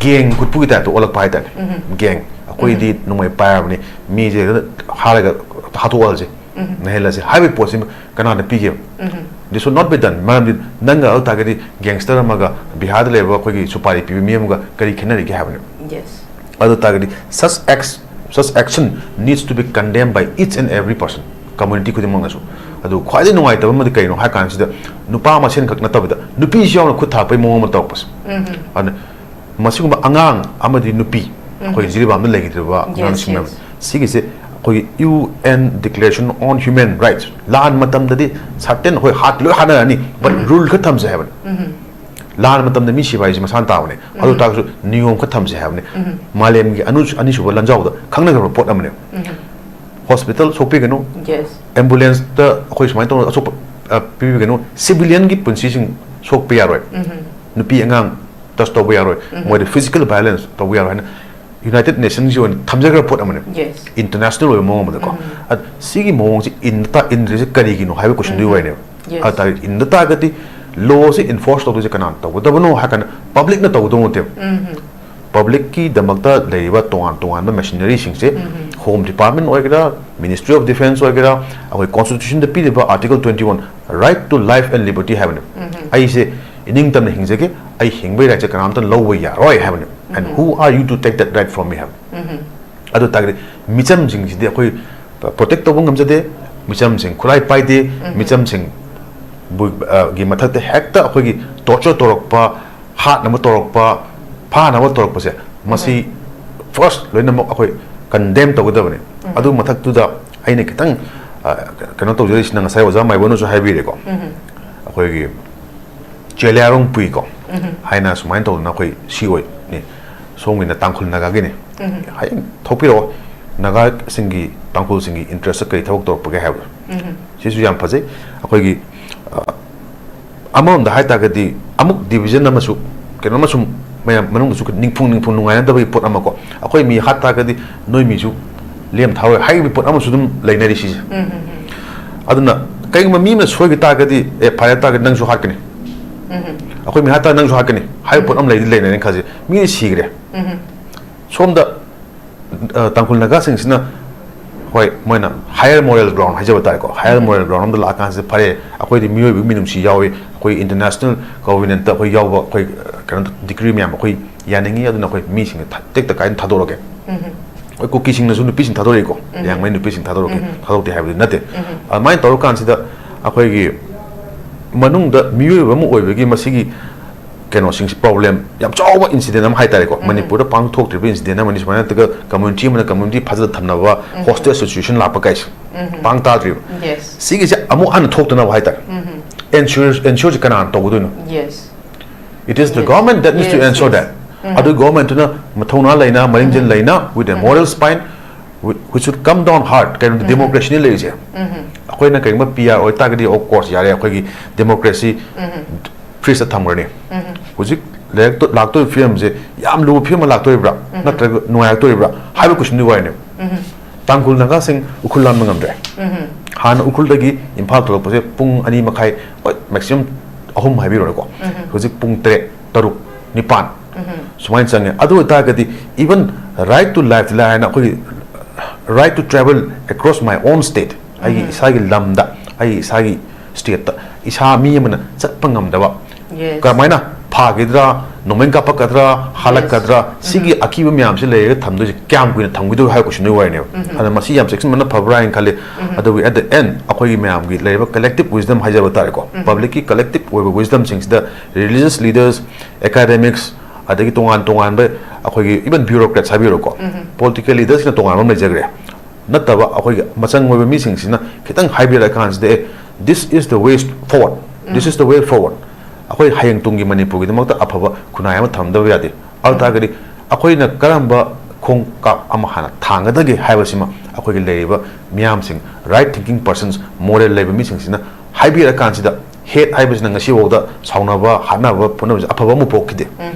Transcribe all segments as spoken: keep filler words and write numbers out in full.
Gang ꯈꯨꯠꯄꯨꯒꯤ ꯇꯥꯏꯞꯇ ꯑꯣꯜꯂꯛꯄ ꯍꯥꯏꯇꯥꯔꯦ꯫ Gang, ꯑꯩꯈꯣꯏꯗꯤ ꯅꯣꯡꯃꯩ ꯄꯥꯏꯔꯕꯅꯤ, ꯃꯤꯁꯦ ꯍꯥꯠꯂꯒ ꯍꯥꯠꯇꯣꯛꯍꯜꯁꯦ, ꯅꯩꯍꯜꯂꯁꯦ ꯍꯥꯏꯕꯒꯤ ꯄꯣꯠꯁꯤ ꯀꯅꯥꯅ ꯄꯤꯒꯦꯕ? This should not be done. ꯃꯔꯝꯗꯤ ꯅꯪꯒ ꯑꯗꯨ ꯇꯥꯔꯒꯗꯤ ꯒꯦꯡꯁꯇꯔ ꯑꯃꯒ ꯕꯤꯍꯥꯔꯗ ꯂꯩꯕ ꯑꯩꯈꯣꯏꯒꯤ ꯁꯨꯄꯥꯔꯤ ꯄꯤꯕ ꯃꯤ ꯑꯃꯒ ꯀꯔꯤ ꯈꯦꯠꯅꯔꯤꯒꯦ ꯍꯥꯏꯕꯅꯦ꯫ Yes. ꯑꯗꯨ ꯇꯥꯔꯒꯗꯤ such acts, such action needs to be condemned by each and every person, community ꯈꯨꯗꯤꯡꯃꯛꯅꯁꯨ꯫ ꯑꯗꯨ ꯈ꯭ꯋꯥꯏꯗꯒꯤ ꯅꯨꯡꯉꯥꯏꯇꯕ ꯑꯃꯗꯤ ꯀꯩꯅꯣ ꯍꯥꯏ ꯀꯥꯟꯁꯤꯗ, ꯅꯨꯄꯥ ꯃꯁꯦꯟ ꯈꯛ ꯅꯠꯇꯕꯤꯗ ꯅꯨꯄꯤꯁꯨ ꯌꯥꯎꯅ ꯈꯨꯠ ꯊꯥꯔꯛꯄꯒꯤ ꯃꯑꯣꯡ ꯑꯃ ꯇꯧꯔꯛꯄꯁꯦ꯫ ꯑꯗꯨꯅ ꯃꯁꯤꯒꯨꯝꯕ ꯑꯉꯥꯡ ꯑꯃꯗꯤ ꯅꯨꯄꯤ, ꯑꯩꯈꯣꯏ ꯖꯤꯔꯤꯕꯥꯝꯗ ꯂꯩꯈꯤꯗ꯭ꯔꯤꯕ ꯑꯉꯥꯡꯁꯤꯡ ꯃꯌꯥꯝ, ꯁꯤꯒꯤꯁꯦ ꯑꯩꯈꯣꯏꯒꯤ U N Declaration on Human Rights, ꯂꯥꯟ ꯃꯇꯝꯗꯗꯤ certain ꯑꯩꯈꯣꯏ ꯍꯥꯠ ꯂꯣꯏ ꯍꯥꯠꯅꯔꯅꯤ, but rule ꯈꯔ ꯊꯝꯁꯦ ꯍꯥꯏꯕꯅꯤ꯫ ꯂꯥꯟ ꯃꯇꯝꯗ ꯃꯤ ꯁꯤꯕ ꯍꯥꯏꯁꯦ ꯃꯁꯥꯅ ꯇꯥꯕꯅꯦ꯫ ꯑꯗꯨ ꯇꯥꯔꯒꯁꯨ ꯅꯤꯌꯣꯝ ꯈꯔ ꯊꯝꯁꯦ ꯍꯥꯏꯕꯅꯦ꯫ ꯃꯥꯂꯦꯝꯒꯤ ꯑꯅꯨ-, ꯑꯅꯤꯁꯨꯕ ꯂꯥꯟꯖꯥꯎꯗ ꯈꯪꯅꯈ꯭ꯔꯕ ꯄꯣꯠ ꯑꯃꯅꯦ꯫ Hospital ꯁꯣꯛꯄꯤꯒꯅꯨ, Yes. ꯑꯦꯝꯕꯨꯂꯦꯟꯁꯇ ꯑꯩꯈꯣꯏ ꯁꯨꯃꯥꯏꯅ ꯇꯧꯔꯒ ꯑꯁꯣꯛꯄ, ꯑ, ꯄꯤꯕꯤꯒꯅꯨ, ꯁꯤꯚꯤꯂꯤꯌꯟꯒꯤ ꯄꯨꯟꯁꯤꯁꯤꯡ ꯁꯣꯛꯄ ꯌꯥꯔꯣꯏ, ꯅꯨꯄꯤ ꯑꯉꯥꯡ ꯇꯆ ꯇꯧꯕ ꯌꯥꯔꯣꯏ, ꯃꯣꯏꯗ ꯐꯤꯖꯤꯀꯦꯜ ꯚꯥꯏꯑꯣꯂꯦꯟꯁ ꯇꯧꯕ ꯌꯥꯔꯣꯏ ꯍꯥꯏꯅ ꯌꯨꯅꯥꯏꯇꯦꯗ ꯅꯦꯁꯟꯁꯀꯤ ꯑꯣꯏꯅ ꯊꯝꯖꯈ꯭ꯔꯕ ꯄꯣꯠ ꯑꯃꯅꯦ꯫ Yes. ꯏꯟꯇꯔꯅꯦꯁꯅꯦꯜ ꯑꯣꯏꯕ ꯃꯑꯣꯡ ꯑꯃꯗꯀꯣ꯫ ꯑꯗ ꯁꯤꯒꯤ ꯃꯑꯣꯡꯁꯤ ꯏꯟꯗ ꯇꯥ-, ꯏꯟꯗ꯭ꯔꯤꯁꯦ ꯀꯔꯤꯒꯤꯅꯣ ꯍꯥꯏꯕ ꯀꯣꯏꯁꯟꯗꯨꯒꯤ ꯋꯥꯔꯤꯅꯦꯕ꯫ Yes. ꯑꯗꯨ ꯇꯥꯔꯒꯗꯤ, ꯏꯟꯗ ꯇꯥꯔꯒꯗꯤ ꯂꯣꯁꯤ ꯏꯟꯐꯣꯔꯁ ꯇꯧꯗꯣꯏꯁꯦ ꯀꯅꯥꯅ ꯇꯧꯒꯗꯕꯅꯣ ꯍꯥꯏ ꯀꯥꯟꯗ ꯄꯕ꯭ꯂꯤꯛꯅ ꯇꯧꯒꯗꯧꯕ ꯅꯠꯇꯦꯕ꯫ ꯄꯕ꯭ꯂꯤꯛꯀꯤꯗꯃꯛꯇ ꯂꯩꯔꯤꯕ ꯇꯣꯉꯥꯟ ꯇꯣꯉꯥꯟꯕ ꯃꯦꯁꯤꯅꯔꯤꯁꯤꯡꯁꯦ, ꯍꯣꯝ ꯗꯤꯄꯥꯔꯠꯃꯦꯟ ꯑꯣꯏꯒꯦꯔꯥ, ꯃꯤꯅꯤꯁꯇ꯭ꯔꯤ ꯑꯣꯐ ꯗꯤꯐꯦꯟꯁ ꯑꯣꯏꯒꯦꯔꯥ, ꯑꯩꯈꯣꯏ ꯀꯣꯟꯁꯇꯤꯇ꯭ꯌꯨꯁꯟꯗ ꯄꯤꯔꯤꯕ article twenty one, right to life and liberty ꯍꯥꯏꯕꯅꯦ꯫ ꯑꯩꯁꯦ ꯏꯅꯤꯡꯇꯝꯅ ꯍꯤꯡꯖꯒꯦ, ꯑꯩ ꯍꯤꯡꯕꯒꯤ ꯔꯥꯏꯠꯁꯦ ꯀꯅꯥꯝꯇ ꯂꯧꯕ ꯌꯥꯔꯣꯏ ꯍꯥꯏꯕꯅꯦ꯫ And who are you to take that right from me ꯍꯥꯏꯕ꯫ ꯑꯗꯨ ꯇꯥꯔꯒꯗꯤ ꯃꯤꯆꯝꯁꯤꯡꯁꯤꯗꯤ ꯑꯩꯈꯣꯏ ꯄ꯭ꯔꯣꯇꯦꯛ ꯇꯧꯕ ꯉꯝꯖꯗꯦ꯫ ꯃꯤꯆꯝꯁꯤꯡ ꯈꯨꯠꯂꯥꯏ ꯄꯥꯏꯗꯦ꯫ ꯃꯤꯆꯝꯁꯤꯡ ꯕꯨ-, ꯑ, ꯒꯤ ꯃꯊꯛꯇ ꯍꯦꯛꯇ ꯑꯩꯈꯣꯏꯒꯤ ꯇꯣꯔꯆꯔ ꯇꯧꯔꯛꯄ, ꯍꯥꯠꯅꯕ ꯇꯧꯔꯛꯄ, ꯐꯥꯅꯕ ꯇꯧꯔꯛꯄꯁꯦ, ꯃꯁꯤ ꯐꯥꯔꯁ ꯂꯣꯏꯅꯃꯛ ꯑꯩꯈꯣꯏ ꯀꯟꯗꯦꯝ ꯇꯧꯒꯗꯕꯅꯤ꯫ ꯑꯗꯨ ꯃꯊꯛꯇꯨꯗ ꯑꯩꯅ ꯈꯤꯇꯪ, ꯑ, ꯀꯩꯅꯣ ꯇꯧꯖꯔꯤꯁꯤꯅ, ꯉꯁꯥꯏ ꯑꯣꯖꯥ ꯃꯥꯏꯕꯣꯟꯅꯁꯨ ꯍꯥꯏꯕꯤꯔꯦꯀꯣ, ꯑꯩꯈꯣꯏꯒꯤ ꯆꯦꯂꯤꯌꯥꯔꯣꯡ ꯄꯨꯏꯀꯣ ꯍꯥꯏꯅ ꯁꯨꯃꯥꯏꯅ ꯇꯧꯗꯅ ꯑꯩꯈꯣꯏ ꯁꯤ ꯑꯣꯏꯅꯤ, ꯁꯣꯝꯒꯤꯅ ꯇꯥꯡꯈꯨꯜ ꯅꯥꯒꯥꯒꯤꯅꯤ꯫ ꯍꯌꯦꯡ ꯊꯣꯛꯄꯤꯔꯛꯑꯣ, ꯅꯥꯒꯥꯁꯤꯡꯒꯤ, ꯇꯥꯡꯈꯨꯜꯁꯤꯡꯒꯤ ꯏꯟꯇꯔꯦꯁꯇ ꯀꯔꯤ ꯊꯕꯛ ꯇꯧꯔꯛꯄꯒꯦ ꯍꯥꯏꯕꯗꯣ꯫ ꯁꯤꯁꯨ ꯌꯥꯝ ꯐꯖꯩ꯫ ꯑꯩꯈꯣꯏꯒꯤ, ꯑ, ꯑꯃꯔꯣꯝꯗ ꯍꯥꯏ ꯇꯥꯔꯒꯗꯤ ꯑꯃꯨꯛ ꯗꯤꯕꯤꯖꯟ ꯑꯃꯁꯨ, ꯀꯩꯅꯣ ꯑꯃꯁꯨ ꯃꯌꯥꯝ ꯃꯅꯨꯡꯗꯁꯨ ꯅꯤꯡꯐꯨꯡ ꯅꯤꯡꯐꯨꯡ ꯅꯨꯡꯉꯥꯏꯅꯗꯕꯒꯤ ꯄꯣꯠ ꯑꯃꯀꯣ, ꯑꯩꯈꯣꯏ ꯃꯤ ꯍꯥꯠ ꯇꯥꯔꯒꯗꯤ ꯅꯣꯏ ꯃꯤꯁꯨ ꯂꯦꯝ ꯊꯥꯔꯣꯏ ꯍꯥꯏꯕꯒꯤ ꯄꯣꯠ ꯑꯃꯁꯨ ꯑꯗꯨꯝ ꯂꯩꯅꯔꯤ ꯁꯤꯁꯦ꯫ ꯑꯗꯨꯅ ꯀꯩꯒꯨꯝꯕ ꯃꯤ ꯑꯃꯅ ꯁꯣꯏꯈꯤ ꯇꯥꯔꯒꯗꯤ, "ꯑꯦ, ꯐꯥꯏꯔ ꯇꯥꯔꯒꯗꯤ ꯅꯪꯁꯨ ꯍꯥꯠꯀꯅꯤ"꯫ ꯑꯩꯈꯣꯏ ꯃꯤ ꯍꯥꯠꯇ ꯅꯪꯁꯨ ꯍꯥꯠꯀꯅꯤ ꯍꯥꯏꯕ ꯄꯣꯠ ꯑꯃ ꯂꯩꯗꯤ ꯂꯩꯅꯔꯦꯅ ꯈꯜꯂꯁꯦ, ꯃꯤꯗꯤ ꯁꯤꯈ꯭ꯔꯦ꯫ ꯁꯣꯝꯗ ꯑ, ꯇꯥꯡꯈꯨꯜ ꯅꯥꯒꯥꯁꯤꯡꯁꯤꯅ, ꯍꯣꯏ, ꯃꯣꯏꯅ higher moral ground ꯍꯥꯏꯖꯕ ꯇꯥꯔꯦꯀꯣ, higher moral ground ꯑꯝꯗ ꯂꯥꯛꯑꯀꯥꯟꯁꯤꯗ, ꯐꯔꯦ, ꯑꯩꯈꯣꯏꯗꯤ ꯃꯤꯑꯣꯏꯕꯒꯤ ꯃꯤꯅꯨꯡꯁꯤ ꯌꯥꯎꯏ, ꯑꯩꯈꯣꯏ international covenant ꯑꯩꯈꯣꯏ ꯌꯥꯎꯕ, ꯑꯩꯈꯣꯏ, ꯑ, ꯀꯩꯅꯣ, decree ꯃꯌꯥꯝ ꯑꯩꯈꯣꯏ ꯌꯥꯅꯤꯡꯉꯤ, ꯑꯗꯨꯅ ꯑꯩꯈꯣꯏ ꯃꯤꯁꯤꯡꯁꯦ ꯊ-, ꯇꯦꯛꯇ ꯀꯥꯏꯅ ꯊꯥꯗꯣꯔꯛꯑꯒꯦ꯫ ꯑꯩꯈꯣꯏ ꯀꯨꯀꯤꯁꯤꯡꯅꯁꯨ ꯅꯨꯄꯤꯁꯤꯡ ꯊꯥꯗꯣꯔꯛꯏꯀꯣ, ꯂꯤꯌꯥꯡꯃꯩ ꯅꯨꯄꯤꯁꯤꯡ ꯊꯥꯗꯣꯔꯛꯀꯦ, ꯊꯥꯗꯣꯛꯇꯦ ꯍꯥꯏꯕꯗꯤ ꯅꯠꯇꯦ꯫ ꯑꯗꯨꯃꯥꯏꯅ ꯇꯧꯔꯀꯥꯟꯁꯤꯗ ꯑꯩꯈꯣꯏꯒꯤ ꯃꯅꯨꯡꯗ ꯃꯤꯑꯣꯏꯕ ꯑꯃ ꯑꯣꯏꯕꯒꯤ ꯃꯁꯤꯒꯤ ꯀꯩꯅꯣꯁꯤꯡꯁꯤ, problem ꯌꯥꯝ ꯆꯥꯎꯕ incident ꯑꯃ ꯍꯥꯏꯇꯥꯔꯦꯀꯣ, ꯃꯅꯤꯄꯨꯔꯗ ꯄꯥꯡꯊꯣꯛꯇ꯭ꯔꯤꯕ incident ꯑꯃꯅꯤ꯫ ꯁꯨꯃꯥꯏꯅ ꯅꯠꯇ꯭ꯔꯒ community ꯑꯃꯅ community ꯐꯖꯅ ꯊꯝꯅꯕ hostage situation ꯂꯥꯛꯄ ꯀꯥꯏꯁꯦ ꯄꯥꯡ ꯇꯥꯗ꯭ꯔꯤꯕ꯫ Yes. ꯁꯤꯒꯤꯁꯦ ꯑꯃꯨꯛ ꯍꯟꯅ ꯊꯣꯛꯇꯅꯕ ꯍꯥꯏꯇꯥꯔꯦ, ensure, ensureꯁꯦ ꯀꯅꯥꯅ ꯇꯧꯒꯗꯣꯏꯅꯣ? Yes. It is the Yes. Government that needs to Yes, ensure yes. That. ꯑꯗꯨ governmentꯇꯨꯅ ꯃꯊꯧꯅꯥ ꯂꯩꯅ, ꯃꯔꯤꯡꯖꯦꯜ ꯂꯩꯅ, with a moral spine, with, which should come down hard. ꯀꯩꯅꯣꯗꯤ democracyꯅꯤ ꯂꯩꯔꯤꯁꯦ꯫ ꯑꯩꯈꯣꯏꯅ ꯀꯩꯒꯨꯝꯕ P R ꯑꯣꯏꯇꯥꯔꯒꯗꯤ, of course, ꯌꯥꯔꯦ, ꯑꯩꯈꯣꯏꯒꯤ democracy fridgeꯇ ꯊꯝꯈ꯭ꯔꯅꯤ꯫ ꯍꯧꯖꯤꯛ ꯂꯩꯔꯛꯇ-, ꯂꯥꯛꯇꯣꯔꯤꯕ ꯐꯤꯕꯝꯁꯦ ꯌꯥꯝ ꯂꯨꯕ ꯐꯤꯕꯝ ꯑꯃ ꯂꯥꯛꯇꯣꯔꯤꯕ꯭ꯔꯥ, ꯅꯠꯇ꯭ꯔꯒ ꯅꯨꯡꯉꯥꯏꯔꯛꯇꯣꯔꯤꯕ꯭ꯔꯥ ꯍꯥꯏꯕ questionꯗꯨꯒꯤ ꯋꯥꯔꯤꯅꯦꯕ꯫ ꯇꯥꯡꯈꯨꯜ ꯅꯥꯒꯥꯁꯤꯡ ꯎꯈ꯭ꯔꯨꯜ ꯂꯥꯟꯕ ꯉꯝꯗ꯭ꯔꯦ꯫ ꯍꯥꯟꯅ ꯎꯈ꯭ꯔꯨꯜꯗꯒꯤ ꯏꯝꯐꯥꯜ ꯊꯣꯛꯂꯛꯄꯁꯦ ꯄꯨꯡ ꯑꯅꯤ ꯃꯈꯥꯏ, ꯍꯣꯏ, maximum ꯑꯍꯨꯝ ꯍꯥꯏꯕꯤꯔꯣꯅꯦꯀꯣ꯫ ꯍꯧꯖꯤꯛ ꯄꯨꯡ ꯇꯔꯦꯠ, ꯇꯔꯨꯛ, ꯅꯤꯄꯥꯟ ꯁꯨꯃꯥꯏꯅ ꯆꯪꯉꯦ꯫ ꯑꯗꯨ ꯑꯣꯏꯇꯥꯔꯒꯗꯤ, even right to life ꯍꯥꯏꯅ ꯑꯩꯈꯣꯏꯒꯤ right to travel across my own state, ꯑꯩꯒꯤ ꯏꯁꯥꯒꯤ ꯂꯝꯗ, ꯑꯩꯒꯤ ꯏꯁꯥꯒꯤ stateꯇ ꯏꯁꯥ ꯃꯤ ꯑꯃꯅ ꯆꯠꯄ ꯉꯝꯗꯕ, Yes. ꯀꯔꯝꯍꯥꯏꯅ ꯐꯥꯈꯤꯗ꯭ꯔꯥ, ꯅꯣꯡꯃꯩ ꯀꯥꯞꯄꯛꯀꯗ꯭ꯔꯥ, ꯍꯥꯠꯂꯛꯀꯗ꯭ꯔꯥ, ꯁꯤꯒꯤ ꯑꯀꯤꯕ ꯃꯌꯥꯝꯁꯤ ꯂꯩꯔꯒ ꯊꯝꯗꯣꯏꯁꯦ ꯀꯌꯥꯝ ꯀꯨꯏꯅ ꯊꯝꯈꯤꯗꯣꯏ ꯍꯥꯏꯕ questionꯗꯨꯒꯤ ꯋꯥꯔꯤꯅꯦꯕ꯫ ꯑꯗꯨꯅ ꯃꯁꯤ ꯌꯥꯝ ꯆꯦꯛꯁꯤꯟꯕꯅ ꯐꯕ꯭ꯔꯥ ꯍꯥꯏꯅ ꯈꯜꯂꯤ꯫ ꯑꯗꯨꯕꯨ at the end ꯑꯩꯈꯣꯏꯒꯤ ꯃꯌꯥꯝꯒꯤ ꯂꯩꯔꯤꯕ collective wisdom ꯍꯥꯏꯖꯕ ꯇꯥꯔꯦꯀꯣ, publicꯀꯤ collective ꯑꯣꯏꯕ wisdomꯁꯤꯡꯁꯤꯗ religious leaders, academics, ꯑꯗꯒꯤ ꯇꯣꯉꯥꯟ ꯇꯣꯉꯥꯟꯕ ꯑꯩꯈꯣꯏꯒꯤ even bureaucrats ꯍꯥꯏꯕꯤꯔꯣꯀꯣ, political leadersꯅ ꯇꯣꯉꯥꯟꯕ ꯑꯃ ꯂꯩꯖꯈ꯭ꯔꯦ, ꯅꯠꯇꯕ ꯑꯩꯈꯣꯏꯒꯤ ꯃꯆꯪ ꯑꯣꯏꯕ ꯃꯤꯁꯤꯡꯁꯤꯅ ꯈꯤꯇꯪ ꯍꯥꯏꯕꯤꯔꯛꯑꯀꯥꯟꯁꯤꯗ, "ꯑꯦ, this is the way forward, this is the way forward, ꯑꯩꯈꯣꯏ ꯍꯌꯦꯡ ꯇꯨꯡꯒꯤ ꯃꯅꯤꯄꯨꯔꯒꯤꯗꯃꯛꯇ ꯑꯐꯕ ꯈꯨꯟꯅꯥꯏ ꯑꯃ ꯊꯝꯗꯕ ꯌꯥꯗꯦ"꯫ ꯑꯗꯨ ꯇꯥꯔꯒꯗꯤ ꯑꯩꯈꯣꯏꯅ ꯀꯔꯝꯕ ꯈꯣꯡꯀꯥꯞ ꯑꯃ ꯍꯥꯟꯅ ꯊꯥꯡꯒꯗꯒꯦ ꯍꯥꯏꯕꯁꯤꯃ ꯑꯩꯈꯣꯏꯒꯤ ꯂꯩꯔꯤꯕ ꯃꯤꯌꯥꯝꯁꯤꯡ, right thinking persons, moral ꯂꯩꯕ ꯃꯤꯁꯤꯡꯁꯤꯅ ꯍꯥꯏꯕꯤꯔꯀꯥꯟꯁꯤꯗ, hate ꯍꯥꯏꯕꯁꯤꯅ ꯉꯁꯤꯐꯥꯎꯗ ꯁꯥꯎꯅꯕ, ꯍꯥꯠꯅꯕ, ꯐꯨꯅꯕꯁꯦ ꯑꯐꯕ ꯑꯃ ꯄꯣꯛꯈꯤꯗꯦ꯫